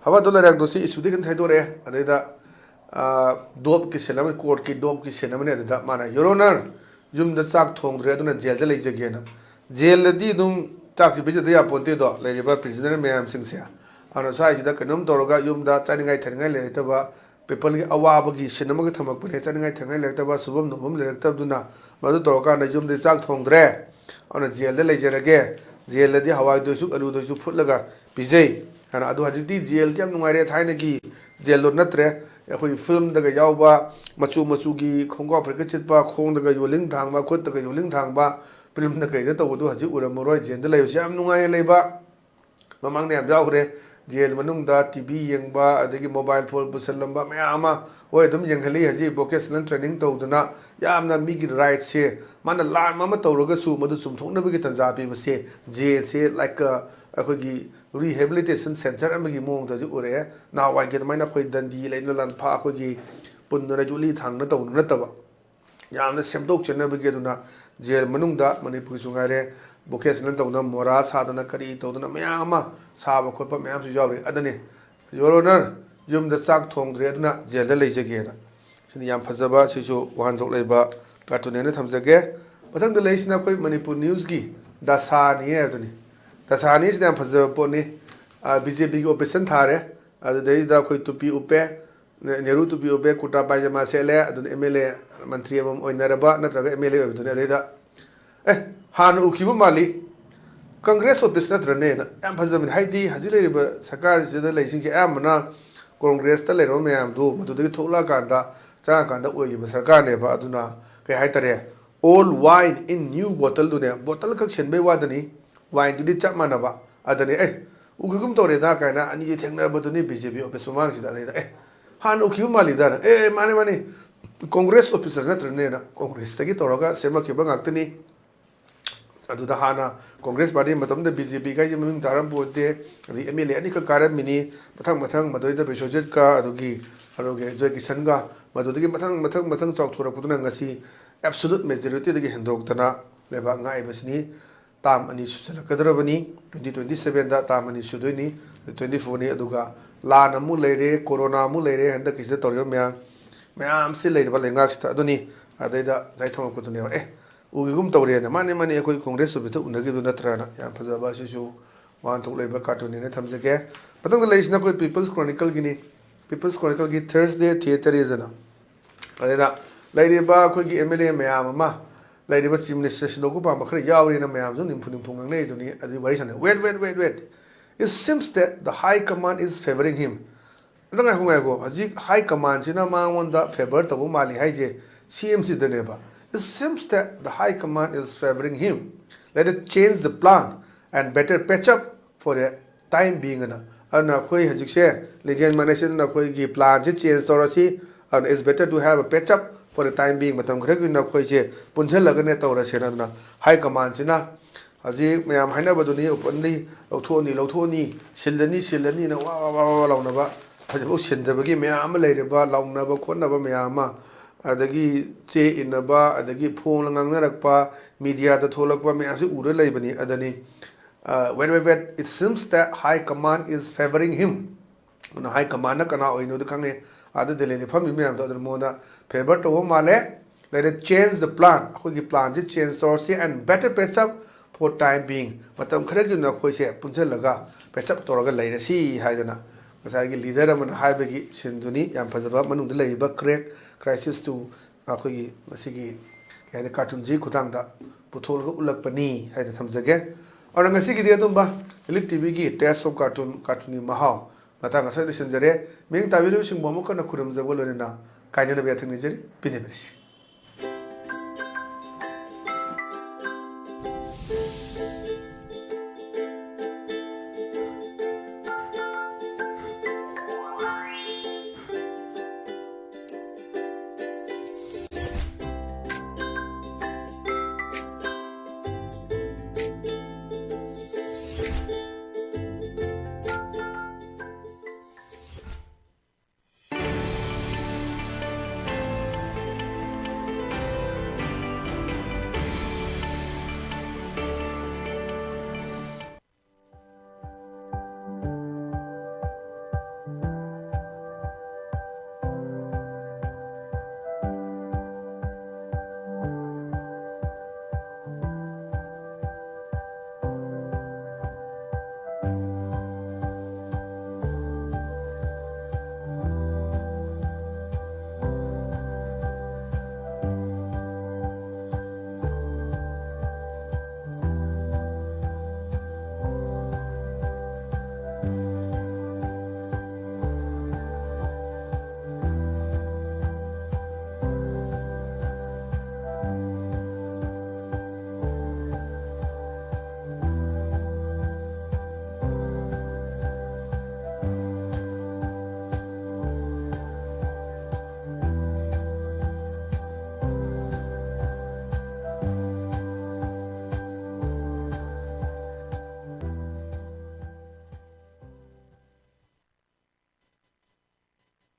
ꯍꯋꯥꯗꯣ ꯂꯩꯔꯥꯡꯗꯣ ꯁꯤ ꯏꯁꯨꯗꯤ ꯈꯤꯇꯪ ꯊꯩꯗꯣꯔꯛꯑꯦ꯫ ꯑꯗꯩꯗ, ꯑ, ꯗꯣꯞꯀꯤ ꯁꯤꯟ ꯑꯃ, ꯀꯣꯔꯠꯀꯤ ꯗꯣꯞꯀꯤ ꯁꯤꯟ ꯑꯃꯅꯦ꯫ ꯑꯗꯨꯗ ꯃꯥꯅ, "Your Honor, ꯌꯨꯝꯗ ꯆꯥꯛ ꯊꯣꯡꯗ꯭ꯔꯦ, ꯑꯗꯨꯅ ꯖꯦꯜꯗ ꯂꯩꯖꯒꯦꯅ"꯫ ꯖꯦꯜꯗꯗꯤ ꯑꯗꯨꯝ ꯆꯥꯛꯁꯤ ꯄꯤꯖꯗ ꯌꯥꯄꯣꯟꯇꯦꯗꯣ, ꯂꯩꯔꯤꯕ ꯄ꯭ꯔꯤꯖꯅꯔ ꯃꯌꯥꯝꯁꯤꯡꯁꯦ꯫ ꯑꯗꯨꯅ ꯁ꯭ꯋꯥꯏꯁꯤꯗ ꯀꯩꯅꯣꯝ ꯇꯧꯔꯒ ꯌꯨꯝꯗ ꯆꯥꯅꯤꯡꯉꯥꯏ ꯊꯛꯅꯤꯡꯉꯥꯏ ꯂꯩꯔꯛꯇꯕ, ꯄꯤꯄꯜꯒꯤ ꯑꯋꯥꯕꯒꯤ ꯁꯤꯟ ꯑꯃꯒ ꯊꯝꯃꯛꯄꯅꯦ, ꯆꯥꯅꯤꯡꯉꯥꯏ ꯊꯛꯅꯤꯡꯉꯥꯏ ꯂꯩꯔꯛꯇꯕ, ꯁꯨꯐꯝ ꯅꯣꯝꯐꯝ ꯂꯩꯔꯛꯇꯕꯗꯨꯅ꯫ ꯃꯗꯨ ꯇꯧꯔꯀꯥꯟꯗ ꯌꯨꯝꯗ ꯆꯥꯛ ꯊꯣꯡꯗ꯭ꯔꯦ, ꯑꯗꯨꯅ ꯖꯦꯜꯗ ꯂꯩꯖꯔꯒꯦ, ꯖꯦꯜꯗꯗꯤ ꯍꯋꯥꯏꯗꯣꯏꯁꯨ ꯑꯂꯨꯗꯣꯏꯁꯨ ꯐꯨꯠꯂꯒ ꯄꯤꯖꯩ ꯍꯥꯏꯅ꯫ ꯑꯗꯨ ꯍꯧꯖꯤꯛꯇꯤ ꯖꯦꯜꯁꯦ ꯌꯥꯝ ꯅꯨꯡꯉꯥꯏꯔꯦ, ꯊꯥꯏꯅꯒꯤ ꯖꯦꯜꯗꯣ ꯅꯠꯇ꯭ꯔꯦ꯫ ꯑꯩꯈꯣꯏ ꯐꯤꯂꯝꯗꯒ ꯌꯥꯎꯕ ꯃꯆꯨ ꯃꯆꯨꯒꯤ ꯈꯣꯡꯒ꯭ꯔꯥꯎ ꯐꯨꯔꯤꯠꯀ ꯆꯤꯠꯄ, ꯈꯣꯡꯗꯒ ꯌꯣꯜꯂꯤꯡ ꯊꯥꯡꯕ, ꯈꯨꯠꯇꯒ ꯌꯣꯜꯂꯤꯡ ꯊꯥꯡꯕ, ꯐꯤꯂꯝꯗ ꯀꯩꯗ ꯇꯧꯕꯗꯣ ꯍꯧꯖꯤꯛ ꯎꯔꯝꯃꯔꯣꯏ꯫ ꯖꯦꯜꯗ ꯂꯩꯕꯁꯦ ꯌꯥꯝ ꯅꯨꯡꯉꯥꯏꯅ ꯂꯩꯕ꯫ ꯃꯃꯥꯡꯗ ꯌꯥꯝ ꯌꯥꯎꯈ꯭ꯔꯦ꯫ ꯖꯦꯜ ꯃꯅꯨꯡꯗ ꯇꯤ ꯚꯤ ꯌꯦꯡꯕ, ꯑꯗꯒꯤ ꯃꯣꯕꯥꯏꯜ ꯐꯣꯟ ꯄꯨꯁꯤꯜꯂꯝꯕ ꯃꯌꯥꯝ ꯑꯃ ꯍꯣꯏ ꯑꯗꯨꯝ ꯌꯦꯡꯍꯜꯂꯤ꯫ ꯍꯧꯖꯤꯛ ꯚꯣꯀꯦꯁꯅꯦꯜ ꯇ꯭ꯔꯦꯅꯤꯡ ꯇꯧꯗꯅ ꯌꯥꯝꯅ ꯃꯤꯒꯤ ꯔꯥꯏꯠꯁꯦ, ꯃꯥꯅ ꯂꯥꯟꯕ ꯑꯃ ꯇꯧꯔꯒꯁꯨ ꯃꯗꯨ ꯆꯨꯝꯊꯣꯛꯅꯕꯒꯤ ꯇꯥꯟꯖꯥ ꯄꯤꯕꯁꯦ ꯖꯦꯜꯁꯦ ꯂꯥꯏꯛ ꯑꯩꯈꯣꯏꯒꯤ ꯔꯤꯍꯦꯕꯤꯂꯤꯇꯦꯁꯟ ꯁꯦꯟꯇꯔ ꯑꯃꯒꯤ ꯃꯑꯣꯡꯗ ꯍꯧꯖꯤꯛ ꯎꯔꯛꯑꯦ꯫ ꯅꯍꯥꯟꯋꯥꯏꯒꯤ ꯑꯗꯨꯃꯥꯏꯅ ꯑꯩꯈꯣꯏ ꯗꯟꯗꯤ ꯂꯩꯅ ꯂꯥꯟꯐꯥ ꯑꯩꯈꯣꯏꯒꯤ ꯄꯨꯟꯗꯨꯅ ꯌꯣꯠꯂꯤ ꯊꯥꯡꯅ ꯇꯧꯕ ꯅꯠꯇꯕ, ꯌꯥꯝꯅ ꯁꯦꯝꯗꯣꯛ ꯆꯟꯅꯕꯒꯤ꯫ ꯑꯗꯨꯅ ꯖꯦꯜ ꯃꯅꯨꯡꯗ ꯃꯅꯤꯄꯨꯔꯒꯤꯁꯨ ꯉꯥꯏꯔꯦ, ꯚꯣꯀꯦꯁꯅꯦꯜ ꯇꯧꯗꯅ ꯃꯣꯔꯥ ꯁꯥꯗꯅ ꯀꯔꯤ ꯇꯧꯗꯅ ꯃꯌꯥꯝ ꯑꯃ ꯁꯥꯕ ꯈꯣꯠꯄ ꯃꯌꯥꯝꯁꯨ ꯌꯥꯎꯔꯤ꯫ ꯑꯗꯨꯅꯤ, ꯌꯣꯔ ꯑꯣꯅꯔ, ꯌꯨꯝꯗ ꯆꯥꯛ ꯊꯣꯡꯗ꯭ꯔꯦ, ꯑꯗꯨꯅ ꯖꯦꯜꯗ ꯂꯩꯖꯒꯦꯅ꯫ ꯁꯤꯅꯤ ꯌꯥꯝ ꯐꯖꯕ, ꯁꯤꯁꯨ ꯋꯥꯍꯟꯊꯣꯛ ꯂꯩꯕ ꯀꯥꯔꯇꯨꯟꯅꯦꯅ ꯊꯝꯖꯒꯦ꯫ ꯃꯊꯪꯗ ꯂꯩꯔꯤꯁꯤꯅ ꯑꯩꯈꯣꯏ ꯃꯅꯤꯄꯨꯔ ꯅ꯭ꯌꯨꯁꯀꯤ ꯗꯁꯥꯅꯤ ꯍꯥꯏꯕꯗꯨꯅꯤ꯫ ꯗꯁꯥꯅꯤꯁꯤꯅ ꯌꯥꯝ ꯐꯖꯕ ꯄꯣꯠꯅꯤ꯫ ꯕꯤ ꯖꯦ ꯄꯤꯒꯤ ꯑꯣꯄꯔꯦꯁꯟ ꯊꯥꯔꯦ, ꯑꯗꯨꯗꯩꯗ ꯑꯩꯈꯣꯏ ꯇꯨꯄꯤ ꯎꯞꯄꯦ, ꯅꯦ-, ꯅꯦꯍꯔꯨ ꯇꯨꯄꯤ ꯎꯞꯄꯦ, ꯀꯨꯔꯇꯥ ꯄꯥꯏꯖꯃꯥ ꯁꯦꯠꯂꯦ, ꯑꯗꯨꯅ ꯑꯦꯝ ꯑꯦꯜ ꯑꯦ ꯃꯟꯇ꯭ꯔꯤ ꯑꯃꯃꯝ ꯑꯣꯏꯅꯔꯕ ꯅꯠꯇ꯭ꯔꯒ ꯑꯦꯝ ꯑꯦꯜ ꯑꯦ ꯑꯣꯏꯕꯗꯨꯅꯤ꯫ ꯑꯗꯩꯗ, "ꯑꯦ, ꯍꯥꯟꯅ ꯎꯈꯤꯕ ꯃꯥꯜꯂꯤ, ꯀꯪꯒ꯭ꯔꯦꯁ ꯑꯣꯐꯤꯁ ꯅꯠꯇ꯭ꯔꯅꯦꯅ?" ꯌꯥꯝ ꯐꯖꯕꯅꯤ꯫ ꯍꯥꯏꯗꯤ ꯍꯧꯖꯤꯛ ꯂꯩꯔꯤꯕ ꯁꯔꯀꯥꯔꯁꯤꯗ ꯂꯩꯁꯤꯡꯁꯦ ꯑꯌꯥꯝꯕꯅ ꯀꯣꯡꯒ꯭ꯔꯦꯁꯇ ꯂꯩꯔꯝꯕ ꯃꯌꯥꯝꯗꯨ ꯃꯗꯨꯗꯒꯤ ꯊꯣꯛꯂꯛꯑꯀꯥꯟꯗ, ꯆꯪꯉꯀꯥꯟꯗ ꯑꯣꯏꯈꯤꯕ ꯁꯔꯀꯥꯔꯅꯦꯕ꯫ ꯑꯗꯨꯅ ꯀꯩ ꯍꯥꯏꯇꯥꯔꯦ, "Old wine in new bottle"ꯗꯨꯅꯦ, ꯕꯣꯇꯜ ꯈꯛ ꯁꯤꯟꯕꯩ ꯋꯥꯗꯅꯤ, ꯋꯥꯏꯟꯗꯨꯗꯤ ꯆꯞ ꯃꯥꯟꯅꯕ꯫ ꯑꯗꯅꯦ, "ꯑꯦ, ꯎꯈꯤꯒꯨꯝ ꯇꯧꯔꯦꯗ" ꯀꯥꯏꯅ ꯑꯅꯤꯁꯦ ꯊꯦꯡꯅꯕꯗꯨꯅꯤ ꯕꯤ ꯖꯦ ꯄꯤ ꯑꯣꯐꯤꯁ ꯃꯃꯥꯡꯁꯤꯗ꯫ ꯑꯗꯩꯗ, "ꯑꯦ, ꯍꯥꯟꯅ ꯎꯈꯤꯕ ꯃꯥꯜꯂꯤꯗꯅ"꯫ "ꯑꯦ, ꯑꯦ, ꯃꯥꯅꯦ, ꯃꯥꯅꯦ, ꯀꯣꯡꯒ꯭ꯔꯦꯁ ꯑꯣꯐꯤꯁꯔ ꯅꯠꯇ꯭ꯔꯅꯦꯅ?" ꯀꯣꯡꯒ꯭ꯔꯦꯁꯇꯒꯤ ꯇꯧꯔꯒ ꯁꯦꯝꯃꯛꯈꯤꯕ ꯉꯥꯛꯇꯅꯤ꯫ ꯑꯗꯨꯗ ꯍꯥꯟꯅ ꯀꯣꯡꯒ꯭ꯔꯦꯁ ꯄꯥꯔꯇꯤ ꯃꯇꯝꯗ ꯕꯤ ꯖꯦ ꯄꯤ ꯀꯥꯏꯁꯦ ꯃꯃꯤꯡ ꯇꯥꯔꯝꯄꯣꯟꯇꯦ꯫ ꯑꯗꯩ ꯑꯦꯝ ꯑꯦꯜ ꯑꯦ ꯑꯅꯤꯈꯛ ꯀꯥꯔꯝꯃꯤꯅꯤ꯫ ꯃꯊꯪ ꯃꯊꯪ ꯃꯗꯨꯗꯩꯗ ꯕꯤꯁ꯭ꯋꯖꯤꯠꯀ ꯑꯗꯨꯒꯤ ꯑꯗꯨꯒꯤ ꯖꯣꯏ ꯀꯤꯁꯟꯒ ꯃꯗꯨꯗꯒꯤ ꯃꯊꯪ ꯃꯊꯪ ꯃꯊꯪ ꯆꯥꯎꯊꯣꯔꯛꯄꯗꯨꯅ ꯉꯁꯤ ꯑꯦꯕꯁꯣꯂꯨꯠ ꯃꯦꯖꯣꯔꯤꯇꯤꯗꯒꯤ ꯍꯦꯟꯗꯣꯛꯇꯅ ꯂꯩꯕꯥꯛ ꯉꯥꯛꯏꯕꯁꯤꯅꯤ꯫ ꯇꯥꯝ ꯑꯅꯤ ꯁꯨꯖꯜꯂꯛꯀꯗꯧꯔꯕꯅꯤ꯫ Twenty twenty sevenꯗ ꯇꯥꯝ ꯑꯅꯤ ꯁꯨꯗꯣꯏꯅꯤ꯫ Twenty fourꯅꯤ꯫ ꯑꯗꯨꯒ ꯂꯥꯟ ꯑꯃꯨꯛ ꯂꯩꯔꯦ, ꯀꯣꯔꯣꯅꯥ ꯑꯃꯨꯛ ꯂꯩꯔꯦ, ꯍꯟꯗꯛꯀꯤꯁꯤꯗ ꯇꯧꯔꯤꯕ ꯃꯌꯥꯝ, ꯃꯌꯥꯝꯁꯤ ꯂꯩꯔꯤꯕ ꯂꯩꯉꯥꯛꯁꯤꯗ꯫ ꯑꯗꯨꯅꯤ, ꯑꯗꯩꯗ ꯉꯁꯥꯏ ꯊꯝꯃꯛꯄꯗꯨꯅꯦꯕ꯫ "ꯑꯦ, ꯎꯈꯤꯒꯨꯝ ꯇꯧꯔꯦꯅ"꯫ "ꯃꯥꯅꯦ, ꯃꯥꯅꯦ, ꯑꯩꯈꯣꯏ ꯀꯣꯡꯒ꯭ꯔꯦꯁ ꯑꯣꯐꯤꯁꯇ ꯎꯅꯈꯤꯕꯗꯨ ꯅꯠꯇ꯭ꯔꯥꯅ?" ꯌꯥꯝ ꯐꯖꯕ, ꯑꯁꯤꯁꯨ ꯋꯥꯍꯟꯊꯣꯛ ꯂꯩꯕ ꯀꯥꯔꯇꯨꯟꯅꯦꯅ ꯊꯝꯖꯒꯦ꯫ ꯃꯊꯪꯗ ꯂꯩꯔꯤꯁꯤꯅ ꯑꯩꯈꯣꯏ ꯄꯤꯄꯜꯁ ꯀ꯭ꯔꯣꯅꯤꯀꯜꯒꯤꯅꯤ꯫ ꯄꯤꯄꯜꯁ ꯀ꯭ꯔꯣꯅꯤꯀꯜꯒꯤ Thursday Theatre Is ꯑꯅ꯫ ꯑꯗꯩꯗ ꯂꯩꯔꯤꯕ ꯑꯩꯈꯣꯏꯒꯤ ꯑꯦꯝ ꯑꯦꯜ ꯑꯦ ꯃꯌꯥꯝ ꯑꯃ, ꯂꯩꯔꯤꯕ Chief Minister ꯁꯤꯟꯗꯣꯛꯄ ꯄꯥꯝꯕ ꯈꯔ ꯌꯥꯎꯔꯤꯅ ꯃꯌꯥꯝꯁꯨ ꯅꯤꯝꯐꯨ ꯅꯤꯝꯐꯨ ꯉꯥꯡꯅꯩꯗꯨꯅꯤ꯫ ꯑꯗꯨꯒꯤ ꯋꯥꯔꯤ ꯁꯥꯟꯅꯩ꯫ Wait, wait, wait, wait. It seems that the high command is favoring him. ꯑꯗ ꯉꯥꯏꯈꯣ, ꯉꯥꯏꯈꯣ, ꯍꯧꯖꯤꯛ high command ꯁꯤꯅ ꯃꯉꯣꯟꯗ favour ꯇꯧꯕ ꯃꯥꯜꯂꯤ ꯍꯥꯏꯁꯦ C M ꯁꯤꯗꯅꯦꯕ꯫ It seems that the high command is favoring him. Let it change the plan and better patch up for a time being ꯑꯅ꯫ ꯑꯗꯨꯅ ꯑꯩꯈꯣꯏ ꯍꯧꯖꯤꯛꯁꯦ ꯂꯤꯡꯖꯦꯜ ꯃꯥꯟꯅꯁꯤꯗꯅ ꯑꯩꯈꯣꯏꯒꯤ plan ꯁꯦ change ꯇꯧꯔꯁꯤ꯫ ꯑꯗꯨꯅ it's better to have a patch up for a time being. ꯃꯇꯝ ꯈꯔꯒꯤ ꯑꯣꯏꯅ ꯑꯩꯈꯣꯏꯁꯦ ꯄꯨꯟꯁꯤꯜꯂꯒꯅꯦ ꯇꯧꯔꯁꯦꯅ꯫ ꯑꯗꯨꯅ high command ꯁꯤꯅ ꯍꯧꯖꯤꯛ ꯃꯌꯥꯝ ꯍꯥꯏꯅꯕꯗꯨꯅꯤ, openly ꯂꯧꯊꯣꯛꯑꯅꯤ, ꯂꯧꯊꯣꯛꯑꯅꯤ, ꯁꯤꯜꯂꯅꯤ, ꯁꯤꯜꯂꯅꯤꯅ ꯋꯥ ꯋꯥ ꯋꯥ ꯋꯥ ꯂꯥꯎꯅꯕ꯫ ꯍꯧꯖꯤꯛꯐꯥꯎ ꯁꯤꯟꯗꯕꯒꯤ ꯃꯌꯥꯝ ꯑꯃ ꯂꯩꯔꯤꯕ, ꯂꯥꯎꯅꯕ ꯈꯣꯠꯅꯕ ꯃꯌꯥꯝ ꯑꯃ, ꯑꯗꯒꯤ ꯆꯦ ꯏꯟꯅꯕ, ꯑꯗꯒꯤ ꯐꯣꯡꯅ ꯉꯥꯡꯅꯔꯛꯄ, media ꯗ ꯊꯣꯛꯂꯛꯄ ꯃꯌꯥꯝꯁꯤ ꯎꯔ ꯂꯩꯕꯅꯤ꯫ ꯑꯗꯅꯤ, ꯑ, wait, wait, wait, it seems that high command is favoring him. ꯑꯗꯨꯅ high command ꯅ ꯀꯅꯥ ꯑꯣꯏꯅꯣꯗꯤ ꯈꯪꯉꯦ, ꯑꯥꯗ ꯗꯦꯜꯂꯤꯗ ꯐꯝꯃꯤ ꯃꯌꯥꯝꯗꯣ, ꯑꯗꯨꯅ ꯃꯉꯣꯟꯗ favour ꯇꯧꯕ ꯃꯥꯜꯂꯦ꯫ Let us change the plan. ꯑꯩꯈꯣꯏꯒꯤ plan ꯁꯦ change ꯇꯧꯔꯁꯤ and better patch up for time being. ꯃꯇꯝ ꯈꯔꯒꯤ ꯑꯣꯏꯅ ꯑꯩꯈꯣꯏꯁꯦ ꯄꯨꯟꯁꯤꯜꯂꯒ patch up ꯇꯧꯔꯒ ꯂꯩꯔꯁꯤ ꯍꯥꯏꯗꯅ ꯉꯁꯥꯏꯒꯤ leader ꯑꯃꯅ ꯍꯥꯏꯕꯒꯤ scene ꯗꯨꯅꯤ꯫ ꯌꯥꯝ ꯐꯖꯕ ꯃꯅꯨꯡꯗ ꯂꯩꯔꯤꯕ crack crisis ꯇꯨ ꯑꯩꯈꯣꯏꯒꯤ ꯉꯁꯤꯒꯤ ꯀꯩ ꯍꯥꯏꯅꯤ, cartoon ꯁꯤꯒꯤ ꯈꯨꯊꯥꯡꯗ ꯄꯨꯊꯣꯛꯂꯒ ꯎꯠꯂꯛꯄꯅꯤ ꯍꯥꯏꯅ ꯊꯝꯖꯒꯦ꯫ ꯑꯗꯨꯅ ꯉꯁꯤꯒꯤꯗꯤ ꯑꯗꯨꯝꯕ Elite T V ꯒꯤ Taste of Cartoon, cartoon ꯒꯤ ꯃꯍꯥꯎ ꯃꯇꯥꯡ ꯑꯁꯤꯗ ꯂꯣꯏꯁꯤꯟꯖꯔꯦ꯫ ꯃꯤꯠꯌꯦꯡ ꯇꯥꯕꯤꯔꯤꯕꯁꯤꯡꯕꯨ ꯑꯃꯨꯛ ꯍꯟꯅ ꯈꯨꯔꯨꯝꯖꯕꯒ ꯂꯣꯏꯅꯅ ꯀꯥꯏꯅꯅꯕ ꯌꯥꯊꯪ ꯅꯤꯖꯔꯤ꯫ ꯄꯤꯅꯕꯤꯔꯁꯤ꯫